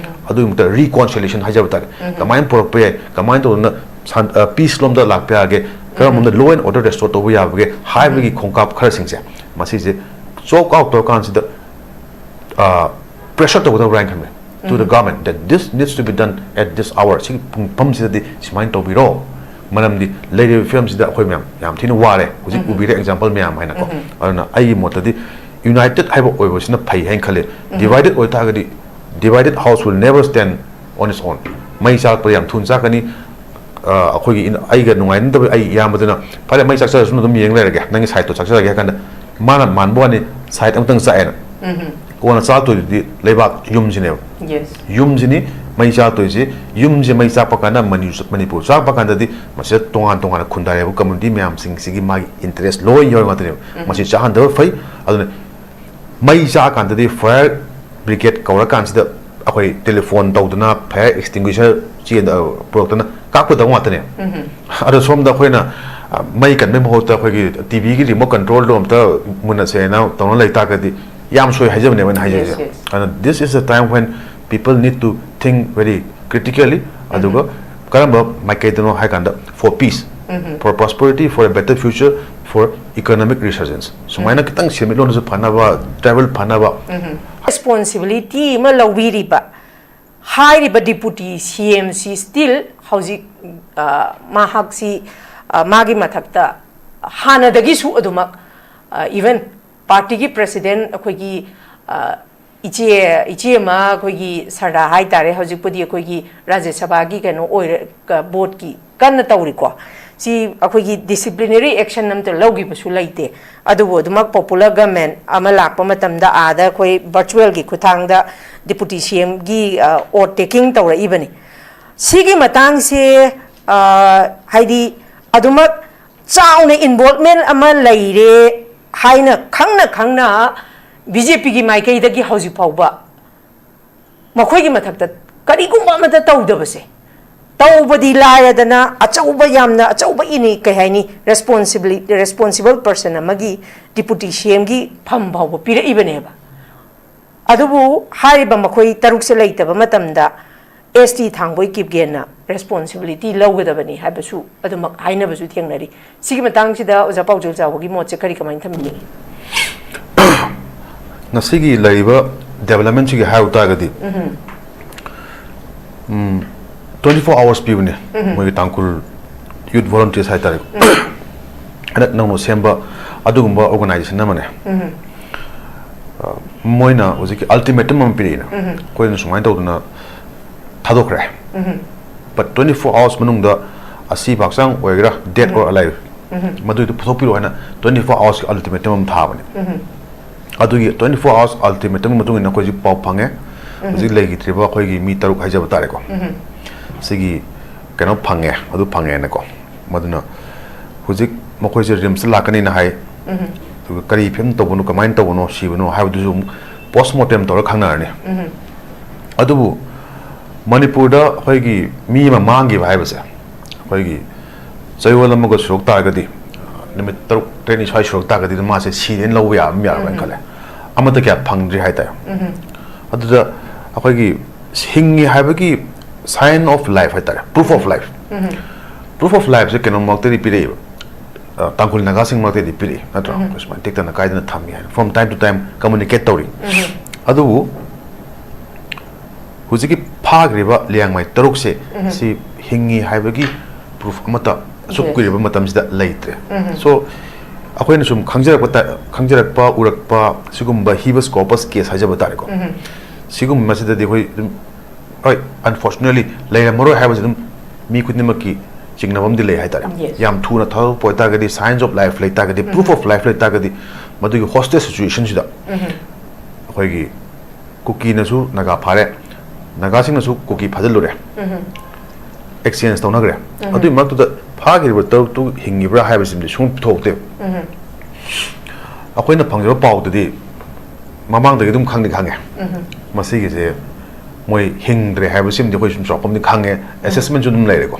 ꯑꯗꯨꯒꯤ ꯃꯍꯨꯠꯇ reconciliation ꯍꯥꯏꯖꯕ ꯇꯥꯔꯦ꯫ ꯀꯃꯥꯏꯅ ꯄꯨꯔꯛꯄ ꯌꯥꯏ, ꯀꯃꯥꯏꯅ ꯇꯧꯗꯅ ꯁꯥꯟ-, ꯑ, peace ꯂꯣꯝꯗ ꯂꯥꯛꯄ ꯌꯥꯒꯦ, ꯀꯔꯝꯕ ꯂꯣꯝꯗ law and order restore ꯇꯧꯕ ꯌꯥꯕꯒꯦ ꯍꯥꯏꯕꯒꯤ ꯈꯣꯡꯀꯥꯞ ꯈꯔꯁꯤꯡꯁꯦ, ꯃꯁꯤꯁꯦ chalk out ꯇꯧꯔꯀꯥꯟꯁꯤꯗ ꯄ꯭ꯔꯦꯁꯔ ꯇꯧꯒꯗꯕ꯭ꯔꯥ ꯍꯥꯏꯅ ꯈꯟꯕꯅꯦ, to the government, that this needs to be done at this hour. ꯁꯤꯒꯤ ꯄꯨꯡꯐꯝꯁꯤꯗꯗꯤ ꯁꯨꯃꯥꯏꯅ ꯇꯧꯕꯤꯔꯣ, ꯃꯔꯝꯗꯤ ꯂꯩꯔꯤꯕ ꯐꯤꯕꯝꯁꯤꯗ ꯑꯩꯈꯣꯏ ꯃꯌꯥꯝ ꯌꯥꯝ ꯊꯤꯅ ꯋꯥꯔꯦ ꯍꯧꯖꯤꯛ, ꯎꯕꯤꯔꯦ ꯑꯦꯛꯖꯥꯝꯄꯜ ꯃꯌꯥꯝ ꯍꯥꯏꯅꯀꯣ꯫ ꯑꯗꯨꯅ ꯑꯩꯒꯤ ꯃꯣꯠꯇꯗꯤ ꯌꯨꯅꯥꯏꯇꯦꯠ ꯍꯥꯏꯕ ꯑꯣꯏꯕꯁꯤꯅ ꯐꯩ ꯍꯥꯏꯅ ꯈꯜꯂꯤ꯫ Divided ꯑꯣꯏꯇꯥꯔꯒꯗꯤ, divided house will never stand on its own. ꯃꯩ ꯆꯥꯛꯄꯗ ꯌꯥꯝ ꯊꯨꯅ ꯆꯥꯛꯀꯅꯤ꯫ ꯑꯩꯈꯣꯏꯒꯤ ꯑꯩꯒ ꯅꯨꯡꯉꯥꯏꯅꯗꯕ ꯑꯩ ꯏꯌꯥꯝꯕꯗꯨꯅ "ꯐꯔꯦ, ꯃꯩ ꯆꯥꯛꯆꯔꯁꯨ ꯑꯗꯨꯝ ꯌꯦꯡ ꯂꯩꯔꯒꯦ, ꯅꯪꯒꯤ ꯁꯥꯏꯠꯇꯣ ꯆꯥꯛꯆꯔꯒꯦ" ꯍꯥꯏ ꯀꯥꯟꯗ, ꯃꯥꯅ ꯃꯥꯟꯕ ꯋꯥꯅꯤ, ꯁꯥꯏꯠ ꯑꯃꯇꯪ ꯆꯥꯛꯑꯦꯅ꯫ ꯀꯣꯟꯅ ꯆꯥꯛꯇꯣꯏꯗꯨꯗꯤ ꯂꯩꯕꯥꯛ, ꯌꯨꯝꯁꯤꯅꯦꯕ꯫ ꯌꯨꯝꯁꯤꯅꯤ ꯃꯩ ꯆꯥꯛꯇꯣꯏꯁꯤ꯫ ꯌꯨꯝꯁꯦ ꯃꯩ ꯆꯥꯛꯄ ꯀꯥꯟꯗ, ꯃꯅꯤꯄꯨꯔ ꯆꯥꯛꯄ ꯀꯥꯟꯗꯗꯤ ꯃꯁꯤꯗ ꯇꯣꯉꯥꯟ ꯇꯣꯉꯥꯟꯅ ꯈꯨꯟꯗꯥꯔꯤꯕ ꯀꯝꯃꯨꯅꯤꯇꯤ ꯃꯌꯥꯝꯁꯤꯡꯁꯤꯒꯤ ꯃꯥꯒꯤ ꯏꯟꯇꯔꯦꯁ ꯂꯣꯏ ꯌꯥꯎꯔꯤ ꯉꯥꯛꯇꯅꯦꯕ꯫ ꯃꯁꯤ ꯆꯥꯍꯟꯗꯕ ꯐꯩ꯫ ꯑꯗꯨꯅ ꯃꯩ ꯆꯥꯛꯑꯀꯥꯟꯗꯗꯤ ꯐꯥꯌꯔ ꯕ꯭ꯔꯤꯒꯦꯗ ꯀꯧꯔꯀꯥꯟꯁꯤꯗ ꯑꯩꯈꯣꯏ ꯇꯦꯂꯤꯐꯣꯟ ꯇꯧꯗꯅ ꯐꯥꯌꯔ ꯑꯦꯛꯁꯇꯤꯡꯒ꯭ꯋꯤꯁꯔ ꯆꯦꯟꯗ ꯄꯨꯔꯛꯇꯅ ꯀꯥꯞꯀꯗꯕ ꯉꯥꯛꯇꯅꯦ꯫ ꯑꯗꯣ ꯁꯣꯝꯗ ꯑꯩꯈꯣꯏꯅ ꯃꯩ ꯀꯟꯕꯩ ꯃꯍꯨꯠꯇ ꯑꯩꯈꯣꯏꯒꯤ ꯇꯤꯚꯤꯒꯤ ꯔꯤꯃꯣꯠ ꯀꯟꯇ꯭ꯔꯣꯜꯗꯣ ꯑꯝꯇ ꯃꯨꯟꯅꯁꯦꯅ ꯇꯧꯅ ꯂꯩ ꯇꯥꯔꯒꯗꯤ ꯌꯥꯝ ꯁꯣꯏ ꯍꯥꯏꯖꯕꯅꯦꯕ ꯑꯩꯅ ꯍꯥꯏꯖꯔꯤꯁꯦ꯫ ꯑꯗꯨꯅ this is the time when people need to think very critically꯫ ꯑꯗꯨꯒ ꯀꯔꯝꯕ ꯃꯥꯏꯀꯩꯗꯅꯣ ꯍꯥꯏ ꯀꯥꯟꯗ, for peace, for prosperity, for a better future, for economic resurgence, ꯁꯨꯃꯥꯏꯅ ꯈꯤꯇꯪ ꯁꯦꯟꯃꯤꯠꯂꯣꯟꯗꯁꯨ ꯐꯅꯕ, ꯇ꯭ꯔꯥꯏꯕꯦꯜ ꯐꯅꯕ꯫ ꯔꯦꯁꯄꯣꯟꯁꯤꯕꯤꯂꯤꯇꯤ ꯑꯃ ꯂꯧꯕꯤꯔꯤꯕ ꯍꯥꯏꯔꯤꯕ ꯗꯤꯄꯨꯇꯤ ꯁꯤ ꯑꯦꯝ ꯁꯤ ꯁ꯭ꯇꯤꯜ ꯍꯧꯖꯤꯛ ꯃꯍꯥꯛꯁꯤ ꯃꯥꯒꯤ ꯃꯊꯛꯇ ꯍꯥꯟꯅꯗꯒꯤꯁꯨ ꯑꯗꯨꯃꯛ, ꯏꯚꯟ ꯄꯥꯔꯇꯤꯒꯤ ꯄ꯭ꯔꯁꯤꯗꯦꯟ ꯑꯩꯈꯣꯏꯒꯤ ꯏꯆꯦ ꯏꯆꯦ ꯑꯃ ꯑꯩꯈꯣꯏꯒꯤ ꯁꯔꯗꯥ ꯍꯥꯏ ꯇꯥꯔꯦ, ꯍꯧꯖꯤꯛꯄꯨꯗꯤ ꯑꯩꯈꯣꯏꯒꯤ ꯔꯥꯖ꯭ꯌ ꯁꯚꯥꯒꯤ ꯀꯩꯅꯣ ꯑꯣꯏꯔ ꯕꯣꯔꯗꯀꯤ ꯀꯟꯅ ꯇꯧꯔꯤꯀꯣ꯫ ꯁꯤ ꯑꯩꯈꯣꯏꯒꯤ ꯗꯤꯁꯤꯄ꯭ꯂꯤꯅꯔꯤ ꯑꯦꯛꯁꯟ ꯑꯝꯇ ꯂꯧꯈꯤꯕꯁꯨ ꯂꯩꯇꯦ꯫ ꯑꯗꯨꯕꯨ ꯑꯗꯨꯃꯛ ꯄꯣꯄꯨꯂꯔ ꯒꯃꯦꯟ ꯑꯃ ꯂꯥꯛꯄ ꯃꯇꯝꯗ ꯑꯥꯗ ꯑꯩꯈꯣꯏ ꯚꯔꯆꯨꯋꯦꯜꯒꯤ ꯈꯨꯠꯊꯥꯡꯗ ꯗꯤꯄꯨꯇꯤ ꯁꯤ ꯑꯦꯝꯒꯤ ꯑꯣꯠ ꯇꯦꯀꯤꯡ ꯇꯧꯔꯛꯏꯕꯅꯤ꯫ ꯁꯤꯒꯤ ꯃꯇꯥꯡꯁꯦ ꯍꯥꯏꯗꯤ ꯑꯗꯨꯃꯛ ꯆꯥꯎꯅ ꯏꯟꯚꯣꯜꯚꯃꯦꯟ ꯑꯃ ꯂꯩꯔꯦ ꯍꯥꯏꯅ ꯈꯪꯅ ꯈꯪꯅ ꯕꯤ ꯖꯦ ꯄꯤꯒꯤ ꯃꯥꯏꯀꯩꯗꯒꯤ ꯍꯧꯖꯤꯛ ꯐꯥꯎꯕ ꯃꯈꯣꯏꯒꯤ ꯃꯊꯛꯇ ꯀꯔꯤꯒꯨꯝꯕ ꯑꯃꯠꯇ ꯇꯧꯗꯕꯁꯦ, ꯇꯧꯕꯗꯤ ꯂꯥꯏꯔꯗꯅ ꯑꯆꯧꯕ, ꯌꯥꯝꯅ ꯑꯆꯧꯕ ꯏꯅꯤ, ꯀꯩ ꯍꯥꯏꯅꯤ, ꯔꯦꯁꯄꯣꯟꯁꯤꯕꯤꯂꯤ ꯔꯦꯁꯄꯣꯟꯁꯤꯕꯜ ꯄꯔꯁꯟ ꯑꯃꯒꯤ ꯗꯤꯄꯨꯇꯤ ꯁꯤ ꯑꯦꯝꯒꯤ ꯐꯝ ꯐꯥꯎꯕ ꯄꯤꯔꯛꯏꯕꯅꯦꯕ꯫ ꯑꯗꯨꯕꯨ ꯍꯥꯏꯔꯤꯕ ꯃꯈꯣꯏ ꯇꯔꯨꯛꯁꯦ ꯂꯩꯇꯕ ꯃꯇꯝꯗ ꯑꯦꯁ ꯇꯤ ꯊꯥꯡꯕꯣꯏ ꯀꯤꯞꯒꯦꯟꯅ ꯔꯦꯁꯄꯣꯟꯁꯤꯕꯤꯂꯤꯇꯤ ꯂꯧꯒꯗꯕꯅꯤ ꯍꯥꯏꯕꯁꯨ ꯑꯗꯨꯃꯛ ꯍꯥꯏꯅꯕꯁꯨ ꯊꯦꯡꯅꯔꯤ꯫ ꯁꯤꯒꯤ ꯃꯇꯥꯡꯁꯤꯗ ꯑꯣꯖꯥ ꯄꯥꯎꯖꯦꯜ ꯆꯥꯎꯕꯒꯤ ꯃꯣꯠꯁꯦ ꯀꯔꯤ, ꯀꯃꯥꯏꯅ ꯊꯝꯕꯤꯅꯤꯡꯉꯤ? ꯉꯁꯤꯒꯤ ꯂꯩꯔꯤꯕ ꯗꯦꯕꯂꯞꯃꯦꯟꯁꯤꯒꯤ ꯍꯥꯏꯔꯨ ꯇꯥꯔꯒꯗꯤ, ꯎꯝ, twenty four hours ꯄꯤꯕꯅꯦ, ꯃꯣꯏꯒꯤ ꯇꯥꯡꯈꯨꯜ youth volunteers ꯍꯥꯏꯇꯥꯔꯦꯀꯣ, ꯍꯟꯗꯛ ꯅꯧꯅ ꯁꯦꯝꯕ ꯑꯗꯨꯒꯨꯝꯕ organization ꯑꯃꯅꯦ꯫ ꯑ, ꯃꯣꯏꯅ ꯍꯧꯖꯤꯛꯀꯤ ultimatum ꯑꯃ ꯄꯤꯔꯛꯏꯅ, ꯑꯩꯈꯣꯏꯅ ꯁꯨꯃꯥꯏꯅ ꯇꯧꯗꯅ ꯊꯥꯗꯣꯛꯈ꯭ꯔꯦ, but twenty four hours ꯃꯅꯨꯡꯗ ꯑꯁꯤꯕ ꯍꯛꯆꯥꯡ ꯑꯣꯏꯒꯦꯔꯥ, dead or alive, ꯃꯗꯨꯏꯗꯨ ꯄꯨꯊꯣꯛꯄꯤꯔꯛꯑꯣ ꯍꯥꯏꯅ twenty four hours ultimatum ꯑꯃ ꯊꯥꯕꯅꯦ꯫ ꯑꯗꯨꯒꯤ twenty four hours ultimatum ꯃꯇꯨꯡ ꯏꯟꯅ ꯑꯩꯈꯣꯏ ꯍꯧꯖꯤꯛ ꯄꯥꯎ ꯐꯪꯉꯦ꯫ ꯍꯧꯖꯤꯛ ꯂꯩꯈꯤꯗ꯭ꯔꯤꯕ ꯑꯩꯈꯣꯏꯒꯤ ꯃꯤ ꯇꯔꯨꯛ ꯍꯥꯏꯖꯕ ꯇꯥꯔꯦꯀꯣ, ꯁꯤꯒꯤ ꯀꯩꯅꯣ ꯐꯪꯉꯦ, ꯑꯗꯨ ꯐꯪꯉꯦꯅꯀꯣ꯫ ꯃꯗꯨꯅ ꯍꯧꯖꯤꯛ ꯃꯈꯣꯏꯁꯦ ꯔꯤꯝꯁꯇ ꯂꯥꯛꯀꯅꯤꯅ ꯍꯥꯏ꯫ ꯑꯗꯨꯒ ꯀꯔꯤ ꯐꯤꯕꯝ ꯇꯧꯕꯅꯣ, ꯀꯃꯥꯏꯅ ꯇꯧꯕꯅꯣ, ꯁꯤꯕꯅꯣ ꯍꯥꯏꯕꯗꯨꯁꯨ ꯑꯃꯨꯛ post mortem ꯇꯧꯔ ꯈꯪꯅꯔꯅꯤ꯫ ꯑꯗꯨꯕꯨ ꯃꯅꯤꯄꯨꯔꯗ ꯑꯩꯈꯣꯏꯒꯤ ꯃꯤ ꯑꯃ ꯃꯥꯡꯈꯤꯕ ꯍꯥꯏꯕꯁꯦ, ꯑꯩꯈꯣꯏꯒꯤ ꯆꯌꯣꯜ ꯑꯃꯒ ꯁꯨꯔꯛ ꯇꯥꯔꯒꯗꯤ, ꯅꯨꯃꯤꯠ ꯇꯔꯨꯛ ꯇꯔꯦꯠꯅꯤ ꯁ꯭ꯋꯥꯏ ꯁꯨꯔꯛ ꯇꯥꯔꯒꯗꯤ, ꯑꯗꯨꯝ ꯃꯥꯁꯦ ꯁꯤꯔꯦꯅ ꯂꯧꯕ ꯌꯥꯕ ꯑꯃ ꯌꯥꯔꯕ꯭ꯔꯥ ꯍꯥꯏꯅ ꯈꯜꯂꯦ꯫ ꯑꯃꯠꯇ ꯀꯌꯥ ꯐꯪꯗ꯭ꯔꯤ ꯍꯥꯏꯇꯥꯔꯦ꯫ ꯑꯗꯨꯗ ꯑꯩꯈꯣꯏꯒꯤ ꯍꯤꯡꯉꯤ ꯍꯥꯏꯕꯒꯤ sign of life ꯍꯥꯏꯇꯥꯔꯦ, proof of life꯫ Proof of lifeꯁꯦ ꯀꯩꯅꯣ ꯃꯔꯛꯇꯗꯤ ꯄꯤꯔꯛꯏꯕ, ꯑ, ꯇꯥꯡꯈꯨꯜ ꯅꯥꯒꯥꯁꯤꯡ ꯃꯔꯛꯇꯗꯤ ꯄꯤꯔꯛꯏ, ꯅꯠꯇ꯭ꯔꯣ? ꯑꯩꯈꯣꯏ ꯁꯨꯃꯥꯏꯅ ꯇꯦꯛꯇꯅ ꯀꯥꯏꯗꯅ ꯊꯝꯃꯤ ꯍꯥꯏꯅ from time to time communicate ꯇꯧꯔꯤ꯫ ꯑꯗꯨꯕꯨ ꯍꯧꯖꯤꯛꯀꯤ ꯐꯥꯈ꯭ꯔꯤꯕ ꯂꯤꯌꯥꯡꯃꯩ ꯇꯔꯨꯛꯁꯦ, ꯁꯤ ꯍꯤꯡꯉꯤ ꯍꯥꯏꯕꯒꯤ proof ꯑꯃꯠꯇ ꯑꯁꯨꯛ Yes. ꯀꯨꯏꯔꯕ ꯃꯇꯝꯁꯤꯗ ꯂꯩꯇ꯭ꯔꯦ꯫ So, ꯑꯩꯈꯣꯏꯅ ꯁꯨꯝ ꯈꯪꯖꯔꯛꯄ ꯇ-, ꯈꯪꯖꯔꯛꯄ, ꯎꯔꯛꯄ, ꯁꯤꯒꯨꯝꯕ habeas corpus case ꯍꯥꯏꯖꯕ ꯇꯥꯔꯦꯀꯣ, ꯁꯤꯒꯨꯝꯕꯁꯤꯗꯗꯤ ꯑꯩꯈꯣꯏ ꯑꯗꯨꯝ, ꯍꯣꯏ, unfortunately ꯂꯩꯔꯝꯃꯔꯣꯏ ꯍꯥꯏꯕꯁꯤ ꯑꯗꯨꯝ ꯃꯤ ꯈꯨꯗꯤꯡꯃꯛꯀꯤ ꯆꯤꯡꯅꯕ ꯑꯃꯗꯤ ꯂꯩ ꯍꯥꯏꯇꯥꯔꯦ꯫ Yes. ꯌꯥꯝ ꯊꯨꯅ ꯊꯥꯗꯣꯛꯄ ꯑꯣꯏꯇꯥꯔꯒꯗꯤ, signs of life ꯂꯩꯇꯥꯔꯒꯗꯤ, proof of life ꯂꯩꯇꯥꯔꯒꯗꯤ, ꯃꯗꯨꯒꯤ hostage situationꯁꯤꯗ ꯑꯩꯈꯣꯏꯒꯤ ꯀꯨꯀꯤꯅꯁꯨ ꯅꯥꯒꯥ ꯐꯥꯔꯦ, ꯅꯥꯒꯥꯁꯤꯡꯅꯁꯨ ꯀꯨꯀꯤ ꯐꯥꯖꯤꯜꯂꯨꯔꯦ, exchange ꯇꯧꯅꯈ꯭ꯔꯦ꯫ ꯑꯗꯨꯒꯤ ꯃꯔꯛꯇꯨꯗ ꯐꯥꯈꯤꯕ ꯇꯔꯨꯛꯇꯨ ꯍꯤꯡꯉꯤꯕ꯭ꯔꯥ ꯍꯥꯏꯕꯁꯤꯃꯗꯤ ꯁꯨꯝ ꯄꯨꯊꯣꯛꯇꯦ꯫ ꯑꯩꯈꯣꯏꯅ ꯐꯪꯖꯕ ꯄꯥꯎꯗꯗꯤ ꯃꯃꯥꯡꯗꯒꯤ ꯑꯗꯨꯝ ꯈꯪꯗꯤ ꯈꯪꯉꯦ꯫ ꯃꯁꯤꯒꯤꯁꯦ ꯃꯣꯏ ꯍꯤꯡꯗ꯭ꯔꯦ ꯍꯥꯏꯕꯁꯤꯃꯗꯤ ꯑꯩꯈꯣꯏ ꯁꯨꯝ ꯆꯥꯎꯔꯥꯛꯄ ꯑꯃꯗꯤ ꯈꯪꯉꯦ, assessmentꯁꯨ ꯑꯗꯨꯝ ꯂꯩꯔꯦꯀꯣ꯫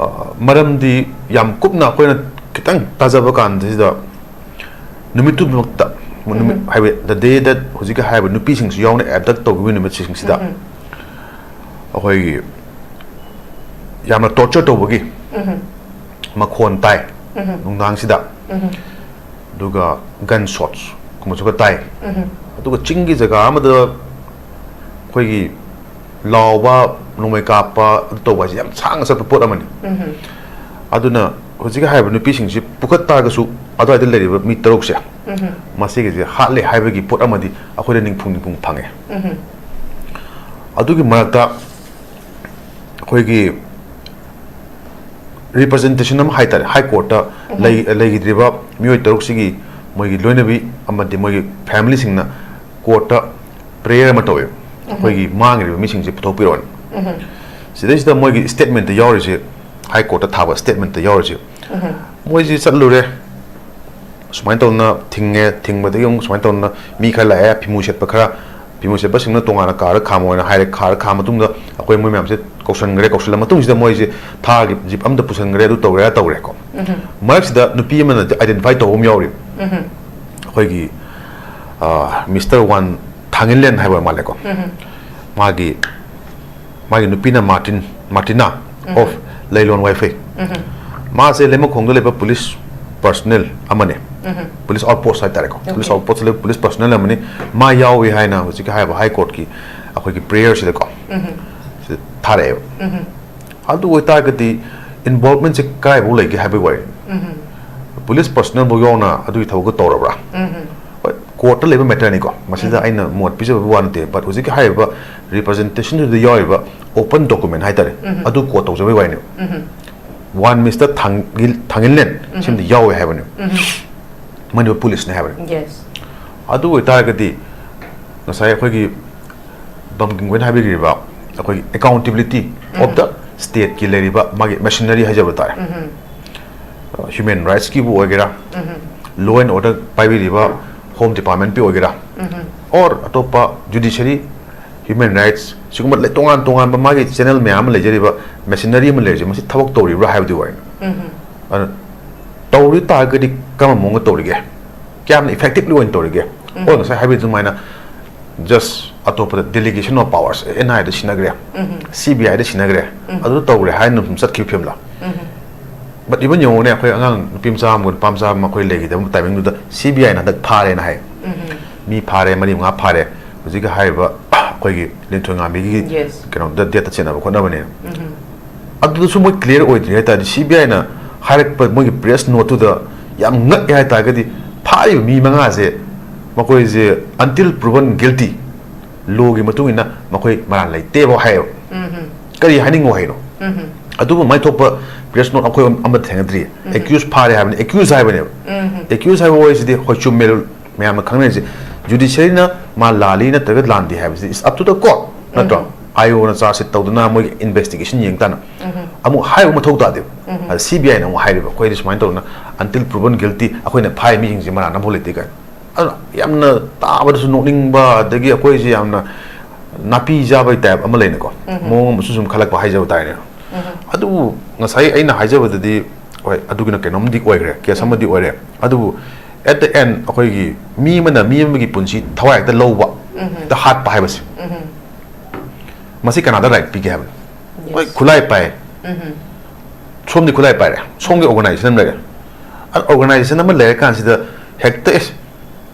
ꯑ, ꯃꯔꯝꯗꯤ ꯌꯥꯝ ꯀꯨꯞꯅ ꯑꯩꯈꯣꯏꯅ ꯈꯤꯇꯪ ꯇꯥꯖꯕ ꯀꯥꯟꯁꯤꯗ, ꯅꯨꯃꯤꯠꯇꯨꯃꯛꯇ, ꯅꯨꯃꯤꯠ, ꯍꯥꯏꯕꯗꯤ the day that ꯍꯧꯖꯤꯛꯀꯤ ꯍꯥꯏꯔꯤꯕ ꯅꯨꯄꯤꯁꯤꯡꯁꯤ ꯌꯥꯎꯅ abduct ꯇꯧꯈꯤꯕ ꯅꯨꯃꯤꯠꯁꯤꯡꯁꯤꯗ, ꯑꯩꯈꯣꯏꯒꯤ ꯌꯥꯝꯅ torture ꯇꯧꯕꯒꯤ ꯃꯈꯣꯟ ꯇꯥꯏ ꯅꯨꯡꯗꯥꯡꯁꯤꯗ꯫ ꯑꯗꯨꯒ gun shots, ꯀꯨꯝꯕꯁꯨ ꯈꯔ ꯇꯥꯏ꯫ ꯑꯗꯨꯒ ꯆꯤꯡꯒꯤ ꯖꯒꯥ ꯑꯃꯗ ꯑꯩꯈꯣꯏꯒꯤ ꯂꯥꯎꯕ, ꯅꯣꯡꯃꯩ ꯀꯥꯞꯄ, ꯑꯗꯨ ꯇꯧꯕ ꯍꯥꯏꯁꯦ ꯌꯥꯝ ꯁꯥꯡꯅ ꯆꯠꯄ ꯄꯣꯠ ꯑꯃꯅꯤ꯫ ꯑꯗꯨꯅ ꯍꯧꯖꯤꯛ ꯍꯥꯏꯔꯤꯕ ꯅꯨꯄꯤꯁꯤꯡꯁꯤ ꯄꯨꯈꯠ ꯇꯥꯔꯒꯁꯨ, ꯑꯗꯨꯋꯥꯏꯗ ꯂꯩꯔꯤꯕ ꯃꯤ ꯇꯔꯨꯛꯁꯦ ꯃꯁꯤꯒꯤꯁꯦ ꯍꯥꯠꯂꯦ ꯍꯥꯏꯕꯒꯤ ꯄꯣꯠ ꯑꯃꯗꯤ ꯑꯩꯈꯣꯏꯗ ꯅꯤꯡꯐꯨꯡ ꯅꯤꯡꯐꯨꯡ ꯐꯪꯉꯦ꯫ ꯑꯗꯨꯒꯤ ꯃꯔꯛꯇ ꯑꯩꯈꯣꯏꯒꯤ representation ꯑꯃ ꯍꯥꯏ ꯇꯥꯔꯦ, ꯍꯥꯏ ꯀꯣꯔꯠꯇ ꯂꯩ-, ꯂꯩꯈꯤꯗ꯭ꯔꯤꯕ ꯃꯤꯑꯣꯏ ꯇꯔꯨꯛꯁꯤꯒꯤ ꯃꯣꯏꯒꯤ ꯂꯣꯏꯅꯕꯤ ꯑꯃꯗꯤ ꯃꯣꯏꯒꯤ ꯐꯦꯃꯤꯂꯤꯁꯤꯡꯅ ꯀꯣꯔꯠꯇ ꯄ꯭ꯔꯦꯌꯔ ꯑꯃ ꯇꯧꯋꯦ, ꯑꯩꯈꯣꯏꯒꯤ ꯃꯥꯡꯈ꯭ꯔꯤꯕ ꯃꯤꯁꯤꯡꯁꯦ ꯄꯨꯊꯣꯛꯄꯤꯔꯛꯑꯣꯅ꯫ ꯁꯤꯗꯩꯁꯤꯗ ꯃꯣꯏꯒꯤ ꯁ꯭ꯇꯦꯠꯃꯦꯟꯠꯇ ꯌꯥꯎꯔꯤꯁꯦ, ꯍꯥꯏ ꯀꯣꯔꯠꯇ ꯊꯥꯕ ꯁ꯭ꯇꯦꯠꯃꯦꯟꯠꯇ ꯌꯥꯎꯔꯤꯁꯦ, ꯃꯣꯏꯁꯤ ꯆꯠꯂꯨꯔꯦ, ꯁꯨꯃꯥꯏꯅ ꯇꯧꯗꯅ ꯊꯤꯡꯉꯦ, ꯊꯤꯡꯕꯗꯒꯤ ꯑꯃꯨꯛ ꯁꯨꯃꯥꯏꯅ ꯇꯧꯗꯅ ꯃꯤ ꯈꯔ ꯂꯥꯛꯑꯦ, ꯐꯤꯃꯨ ꯁꯦꯠꯄ ꯈꯔ, ꯐꯤꯃꯨ ꯁꯦꯠꯄꯁꯤꯡꯅ ꯇꯣꯉꯥꯟꯅ ꯀꯥꯔꯗ ꯈꯥꯝꯃꯣ ꯍꯥꯏꯅ ꯍꯥꯏꯔꯦ, ꯀꯥꯔꯗ ꯈꯥꯝꯃ ꯃꯇꯨꯡꯗ ꯑꯩꯈꯣꯏ ꯃꯣꯏ ꯃꯌꯥꯝꯁꯦ ꯀꯧꯁꯟꯈ꯭ꯔꯦ, ꯀꯧꯁꯜꯂ ꯃꯇꯨꯡꯁꯤꯗ ꯃꯣꯏꯁꯦ ꯊꯥꯒꯤ ꯖꯤꯞ ꯑꯝꯗ ꯄꯨꯁꯟꯈ꯭ꯔꯦ, ꯑꯗꯨ ꯇꯧꯔꯦ, ꯑꯗꯥ ꯇꯧꯔꯦꯀꯣ꯫ ꯃꯔꯛꯁꯤꯗ ꯅꯨꯄꯤ ꯑꯃꯅ identify ꯇꯧꯕ ꯑꯃ ꯌꯥꯎꯔꯤ, ꯑꯩꯈꯣꯏꯒꯤ ꯃꯤꯁꯇꯔ ꯋꯥꯟ ꯊꯥꯡꯒꯤꯟꯂꯦꯟ ꯍꯥꯏꯕ ꯃꯥꯜꯂꯦꯀꯣ꯫ ꯃꯥꯒꯤ, ꯃꯥꯒꯤ ꯅꯨꯄꯤꯅ ꯃꯥꯔꯇꯤꯟ, ꯃꯥꯔꯇꯤꯅꯥ of ꯂꯩꯂꯣꯟ ꯋꯥꯏꯐꯩ꯫ ꯃꯥꯁꯦ ꯂꯩꯃꯈꯣꯡꯗ ꯂꯩꯕ ꯄꯨꯂꯤꯁ ꯄꯔꯁꯅꯦꯜ ꯑꯃꯅꯤ, ꯄꯨꯂꯤꯁ ꯑꯥꯎꯠꯄꯣꯁ ꯍꯥꯏꯇꯥꯔꯦꯀꯣ, ꯄꯨꯂꯤꯁ ꯑꯥꯎꯠꯄꯣꯁꯇ ꯂꯩꯕ ꯄꯨꯂꯤꯁ ꯄꯔꯁꯅꯦꯜ ꯑꯃꯅꯤ꯫ ꯃꯥ ꯌꯥꯎꯏ ꯍꯥꯏꯅ ꯍꯧꯖꯤꯛꯀꯤ ꯍꯥꯏꯔꯤꯕ ꯍꯥꯏ ꯀꯣꯔꯠꯀꯤ ꯑꯩꯈꯣꯏꯒꯤ ꯄ꯭ꯔꯦꯌꯔꯁꯤꯗꯀꯣ ꯁꯤꯗ ꯊꯥꯔꯛꯑꯦꯕ꯫ ꯑꯗꯨ ꯑꯣꯏꯇꯥꯔꯒꯗꯤ ꯏꯟꯚꯣꯜꯚꯃꯦꯟꯁꯦ ꯀꯥꯏꯐꯥꯎ ꯂꯩꯒꯦ ꯍꯥꯏꯕꯒꯤ ꯋꯥꯔꯤ꯫ ꯄꯨꯂꯤꯁ ꯄꯔꯁꯅꯦꯜꯐꯥꯎ ꯌꯥꯎꯅ ꯑꯗꯨꯒꯤ ꯊꯕꯛꯇꯣ ꯇꯧꯔꯕ꯭ꯔꯥ? ꯍꯣꯏ, ꯀꯣꯔꯠꯇ ꯂꯩꯕ ꯃꯦꯇꯔꯅꯤꯀꯣ, ꯃꯁꯤꯗ ꯑꯩꯅ ꯃꯣꯠ ꯄꯤꯖꯕꯒꯤ ꯋꯥ ꯅꯠꯇꯦ, but ꯍꯧꯖꯤꯛꯀꯤ ꯍꯥꯏꯔꯤꯕ ꯔꯤꯄ꯭ꯔꯖꯦꯟꯇꯦꯁꯟꯗꯨꯗ ꯌꯥꯎꯔꯤꯕ ꯑꯣꯄꯟ ꯗꯣꯀꯨꯃꯦꯟ ꯍꯥꯏꯇꯥꯔꯦ, ꯑꯗꯨ ꯀꯣꯠ ꯇꯧꯖꯕꯒꯤ ꯋꯥꯔꯤꯅꯦꯕ꯫ ꯋꯥꯟ ꯃꯤꯁꯇꯔ ꯊꯥꯡꯒꯤꯜ-, ꯊꯥꯡꯒꯤꯜꯂꯦꯟ ꯁꯤꯃꯗꯤ ꯌꯥꯎꯋꯦ ꯍꯥꯏꯕꯅꯦꯕ, ꯃꯅꯤꯄꯨꯔ ꯄꯨꯂꯤꯁꯅꯦ ꯍꯥꯏꯕꯅꯦꯕ꯫ ꯑꯗꯨ ꯑꯣꯏꯇꯥꯔꯒꯗꯤ ꯉꯁꯥꯏ ꯑꯩꯈꯣꯏꯒꯤ ꯕꯝꯀꯤꯡ ꯈꯣꯏꯅ ꯍꯥꯏꯕꯤꯔꯤꯕ ꯑꯩꯈꯣꯏꯒꯤ accountability of the stateꯀꯤ ꯂꯩꯔꯤꯕ ꯃꯥꯒꯤ ꯃꯦꯁꯤꯅꯔꯤ ꯍꯥꯏꯖꯕ ꯇꯥꯔꯦ, ꯍ꯭ꯌꯨꯃꯦꯟ ꯔꯥꯏꯠꯁꯀꯤꯕꯨ ꯑꯣꯏꯒꯦꯔꯥ, law and order ꯄꯥꯏꯕꯤꯔꯤꯕ ꯍꯣꯝ ꯗꯤꯄꯥꯔꯠꯃꯦꯟꯠꯀꯤ ꯑꯣꯏꯒꯦꯔꯥ, or ꯑꯇꯣꯞꯄ ꯖꯨꯗꯤꯁꯔꯤ, ꯍ꯭ꯌꯨꯃꯦꯟ ꯔꯥꯏꯠꯁ, ꯁꯤꯒꯨꯝꯕ ꯂꯩ-, ꯇꯣꯉꯥꯟ ꯇꯣꯉꯥꯟꯕ ꯃꯥꯒꯤ ꯆꯦꯅꯦꯜ ꯃꯌꯥꯝ ꯑꯃ ꯂꯩꯖꯔꯤꯕ, ꯃꯦꯁꯤꯅꯔꯤ ꯑꯃ ꯂꯩꯔꯤꯁꯦ, ꯃꯁꯤ ꯊꯕꯛ ꯇꯧꯔꯤꯕ꯭ꯔꯥ ꯍꯥꯏꯕꯗꯨꯒꯤ ꯋꯥꯔꯤꯅꯤ꯫ ꯑꯗꯨꯅ ꯇꯧꯔꯤ ꯇꯥꯔꯒꯗꯤ ꯀꯔꯝꯕ ꯃꯑꯣꯡꯗ ꯇꯧꯔꯤꯒꯦ, ꯀꯌꯥꯝꯅ effectively ꯑꯣꯏꯅ ꯇꯧꯔꯤꯒꯦ? ꯑꯣ, ꯉꯁꯥꯏ ꯍꯥꯏꯕꯤꯔꯤꯕ ꯑꯗꯨꯃꯥꯏꯅ just ꯑꯇꯣꯞꯄꯗ delegation of powers, NIAꯗ ꯁꯤꯟꯅꯈ꯭ꯔꯦ, CBIꯗ ꯁꯤꯟꯅꯈ꯭ꯔꯦ, ꯑꯗꯨ ꯇꯧꯈ꯭ꯔꯦ ꯍꯥꯏꯅ ꯑꯗꯨꯝ ꯆꯠꯈꯤꯕ ꯐꯤꯕꯝꯂ? But even ꯌꯦꯡꯉꯨꯅꯦ, ꯑꯩꯈꯣꯏ ꯑꯉꯥꯡ ꯅꯨꯄꯤ ꯃꯆꯥ ꯑꯃꯒ ꯅꯨꯄꯥ ꯃꯆꯥ ꯑꯃ ꯑꯩꯈꯣꯏ ꯂꯩꯈꯤꯗꯕ timingꯗꯨꯗ CBIꯅ ꯍꯟꯗꯛ ꯐꯥꯔꯦꯅ ꯍꯥꯏ꯫ ꯃꯤ ꯐꯥꯔꯦ, ꯃꯔꯤ ꯃꯉꯥ ꯐꯥꯔꯦ, ꯍꯧꯖꯤꯛꯀꯤ ꯍꯥꯏꯔꯤꯕ ꯑꯩꯈꯣꯏꯒꯤ ꯂꯤꯟꯊꯣꯏꯉꯥꯝꯕꯤꯒꯤ Yes. ꯀꯩꯅꯣꯗ, ꯗꯦꯠꯇ ꯆꯦꯟꯅꯕ ꯈꯣꯠꯅꯕꯅꯦꯅ꯫ ꯎꯝ. ꯑꯗꯨꯗꯁꯨ ꯃꯣꯏ clear ꯑꯣꯏꯗ꯭ꯔꯤ ꯍꯥꯏ ꯇꯥꯔꯗꯤ, ꯁꯤ ꯕꯤ ꯑꯥꯏꯅ ꯍꯥꯏꯔꯛꯄ ꯃꯣꯏꯒꯤ press noteꯇꯨꯗ ꯌꯥꯝ ꯉꯛꯑꯦ ꯍꯥꯏ ꯇꯥꯔꯒꯗꯤ, ꯐꯥꯔꯤꯕ ꯃꯤ ꯃꯉꯥꯁꯦ ꯃꯈꯣꯏꯁꯦ until proven guilty, lawꯒꯤ ꯃꯇꯨꯡ ꯏꯟꯅ ꯃꯈꯣꯏ ꯃꯔꯥꯜ ꯂꯩꯇꯦꯕ ꯍꯥꯏꯌꯦꯕ꯫ ꯎꯝ. ꯀꯔꯤ ꯍꯥꯏꯅꯤꯡꯉꯣ ꯍꯥꯏꯅꯣ? ꯎꯝ. ꯑꯗꯨꯕꯨ ꯃꯥꯏ ꯊꯣꯛꯄ press note ꯑꯩꯈꯣꯏ ꯑꯃꯠꯇ ꯊꯦꯡꯅꯗ꯭ꯔꯤ꯫ Accused ꯐꯥꯔꯦ ꯍꯥꯏꯕꯅꯤ, accused ꯍꯥꯏꯕꯅꯦꯕ꯫ ꯎꯝ. Accused ꯍꯥꯏꯕ ꯋꯥꯔꯤꯁꯤꯗꯤ ꯍꯣꯏ ꯆꯨꯝꯃꯦ, ꯃꯌꯥꯝꯅ ꯈꯪꯅꯔꯤꯁꯦ꯫ Judiciaryꯅ ꯃꯥ ꯂꯥꯜꯂꯤ ꯅꯠꯇ꯭ꯔꯒ ꯂꯥꯟꯗꯦ ꯍꯥꯏꯕꯁꯤꯗꯤ it's up to the court, ꯅꯠꯇ꯭ꯔꯣ? ꯎꯝ. ꯑꯥꯏ ꯑꯣꯅ charge sheet ꯇꯧꯗꯨꯅ ꯃꯣꯏꯒꯤ investigation ꯌꯦꯡ ꯇꯥꯅ꯫ ꯎꯝ. ꯑꯃꯨꯛ ꯍꯥꯏꯔꯨꯕ ꯃꯊꯧ ꯇꯥꯗꯦꯕ꯫ ꯎꯝ. ꯑꯗ ꯁꯤ ꯕꯤ ꯑꯥꯏꯅ ꯑꯃꯨꯛ ꯍꯥꯏꯔꯤꯕ, ꯑꯩꯈꯣꯏꯗꯤ ꯁꯨꯃꯥꯏꯅ ꯇꯧꯗꯅ until proven guilty, ꯑꯩꯈꯣꯏꯅ ꯐꯥꯏ ꯃꯤꯁꯤꯡꯁꯦ ꯃꯔꯥꯟ ꯑꯃꯐꯥꯎ ꯂꯩꯇꯦ ꯀꯥꯏꯅ꯫ ꯑꯗꯨꯅ ꯌꯥꯝꯅ ꯇꯥꯕꯗꯁꯨ ꯅꯣꯛꯅꯤꯡꯕ, ꯑꯗꯒꯤ ꯑꯩꯈꯣꯏꯁꯦ ꯌꯥꯝꯅ ꯅꯥꯄꯤ ꯆꯥꯕꯒꯤ type ꯑꯃ ꯂꯩꯅꯀꯣ, ꯎꯝ. ꯃꯑꯣꯡ ꯑꯃꯁꯨ ꯁꯨꯝ ꯈꯜꯂꯛꯄ ꯍꯥꯏꯖꯕ ꯇꯥꯔꯦꯅꯦ꯫ ꯎꯝ. ꯑꯗꯨꯕꯨ ꯉꯁꯥꯏ ꯑꯩꯅ ꯍꯥꯏꯖꯕꯗꯗꯤ, ꯍꯣꯏ, ꯑꯗꯨꯒꯤꯅ ꯀꯩꯅꯣꯝꯗꯤ ꯑꯣꯏꯈ꯭ꯔꯦ, case ꯑꯃꯗꯤ ꯑꯣꯏꯔꯦ꯫ ꯑꯗꯨꯕꯨ at the end ꯑꯩꯈꯣꯏꯒꯤ ꯃꯤ ꯑꯃꯅ ꯃꯤ ꯑꯃꯒꯤ ꯄꯨꯟꯁꯤ ꯊꯋꯥꯏ ꯍꯦꯛꯇ ꯂꯧꯕ, ꯎꯝ. ꯍꯦꯛꯇ ꯍꯥꯠꯄ ꯍꯥꯏꯕꯁꯦ, ꯎꯝ. ꯃꯁꯤ ꯀꯅꯥꯗ right ꯄꯤꯒꯦ ꯍꯥꯏꯕꯅꯣ? Yes. ꯍꯣꯏ, ꯈꯨꯠꯂꯥꯏ ꯄꯥꯏ, ꯎꯝ. ꯁꯣꯝꯗꯤ ꯈꯨꯠꯂꯥꯏ ꯄꯥꯏꯔꯦ, ꯁꯣꯝꯒꯤ organization ꯑꯃ ꯂꯩꯔꯦ꯫ ꯑ, organization ꯑꯃ ꯂꯩꯔꯀꯥꯟꯁꯤꯗ ꯍꯦꯛꯇ, ꯑꯦ,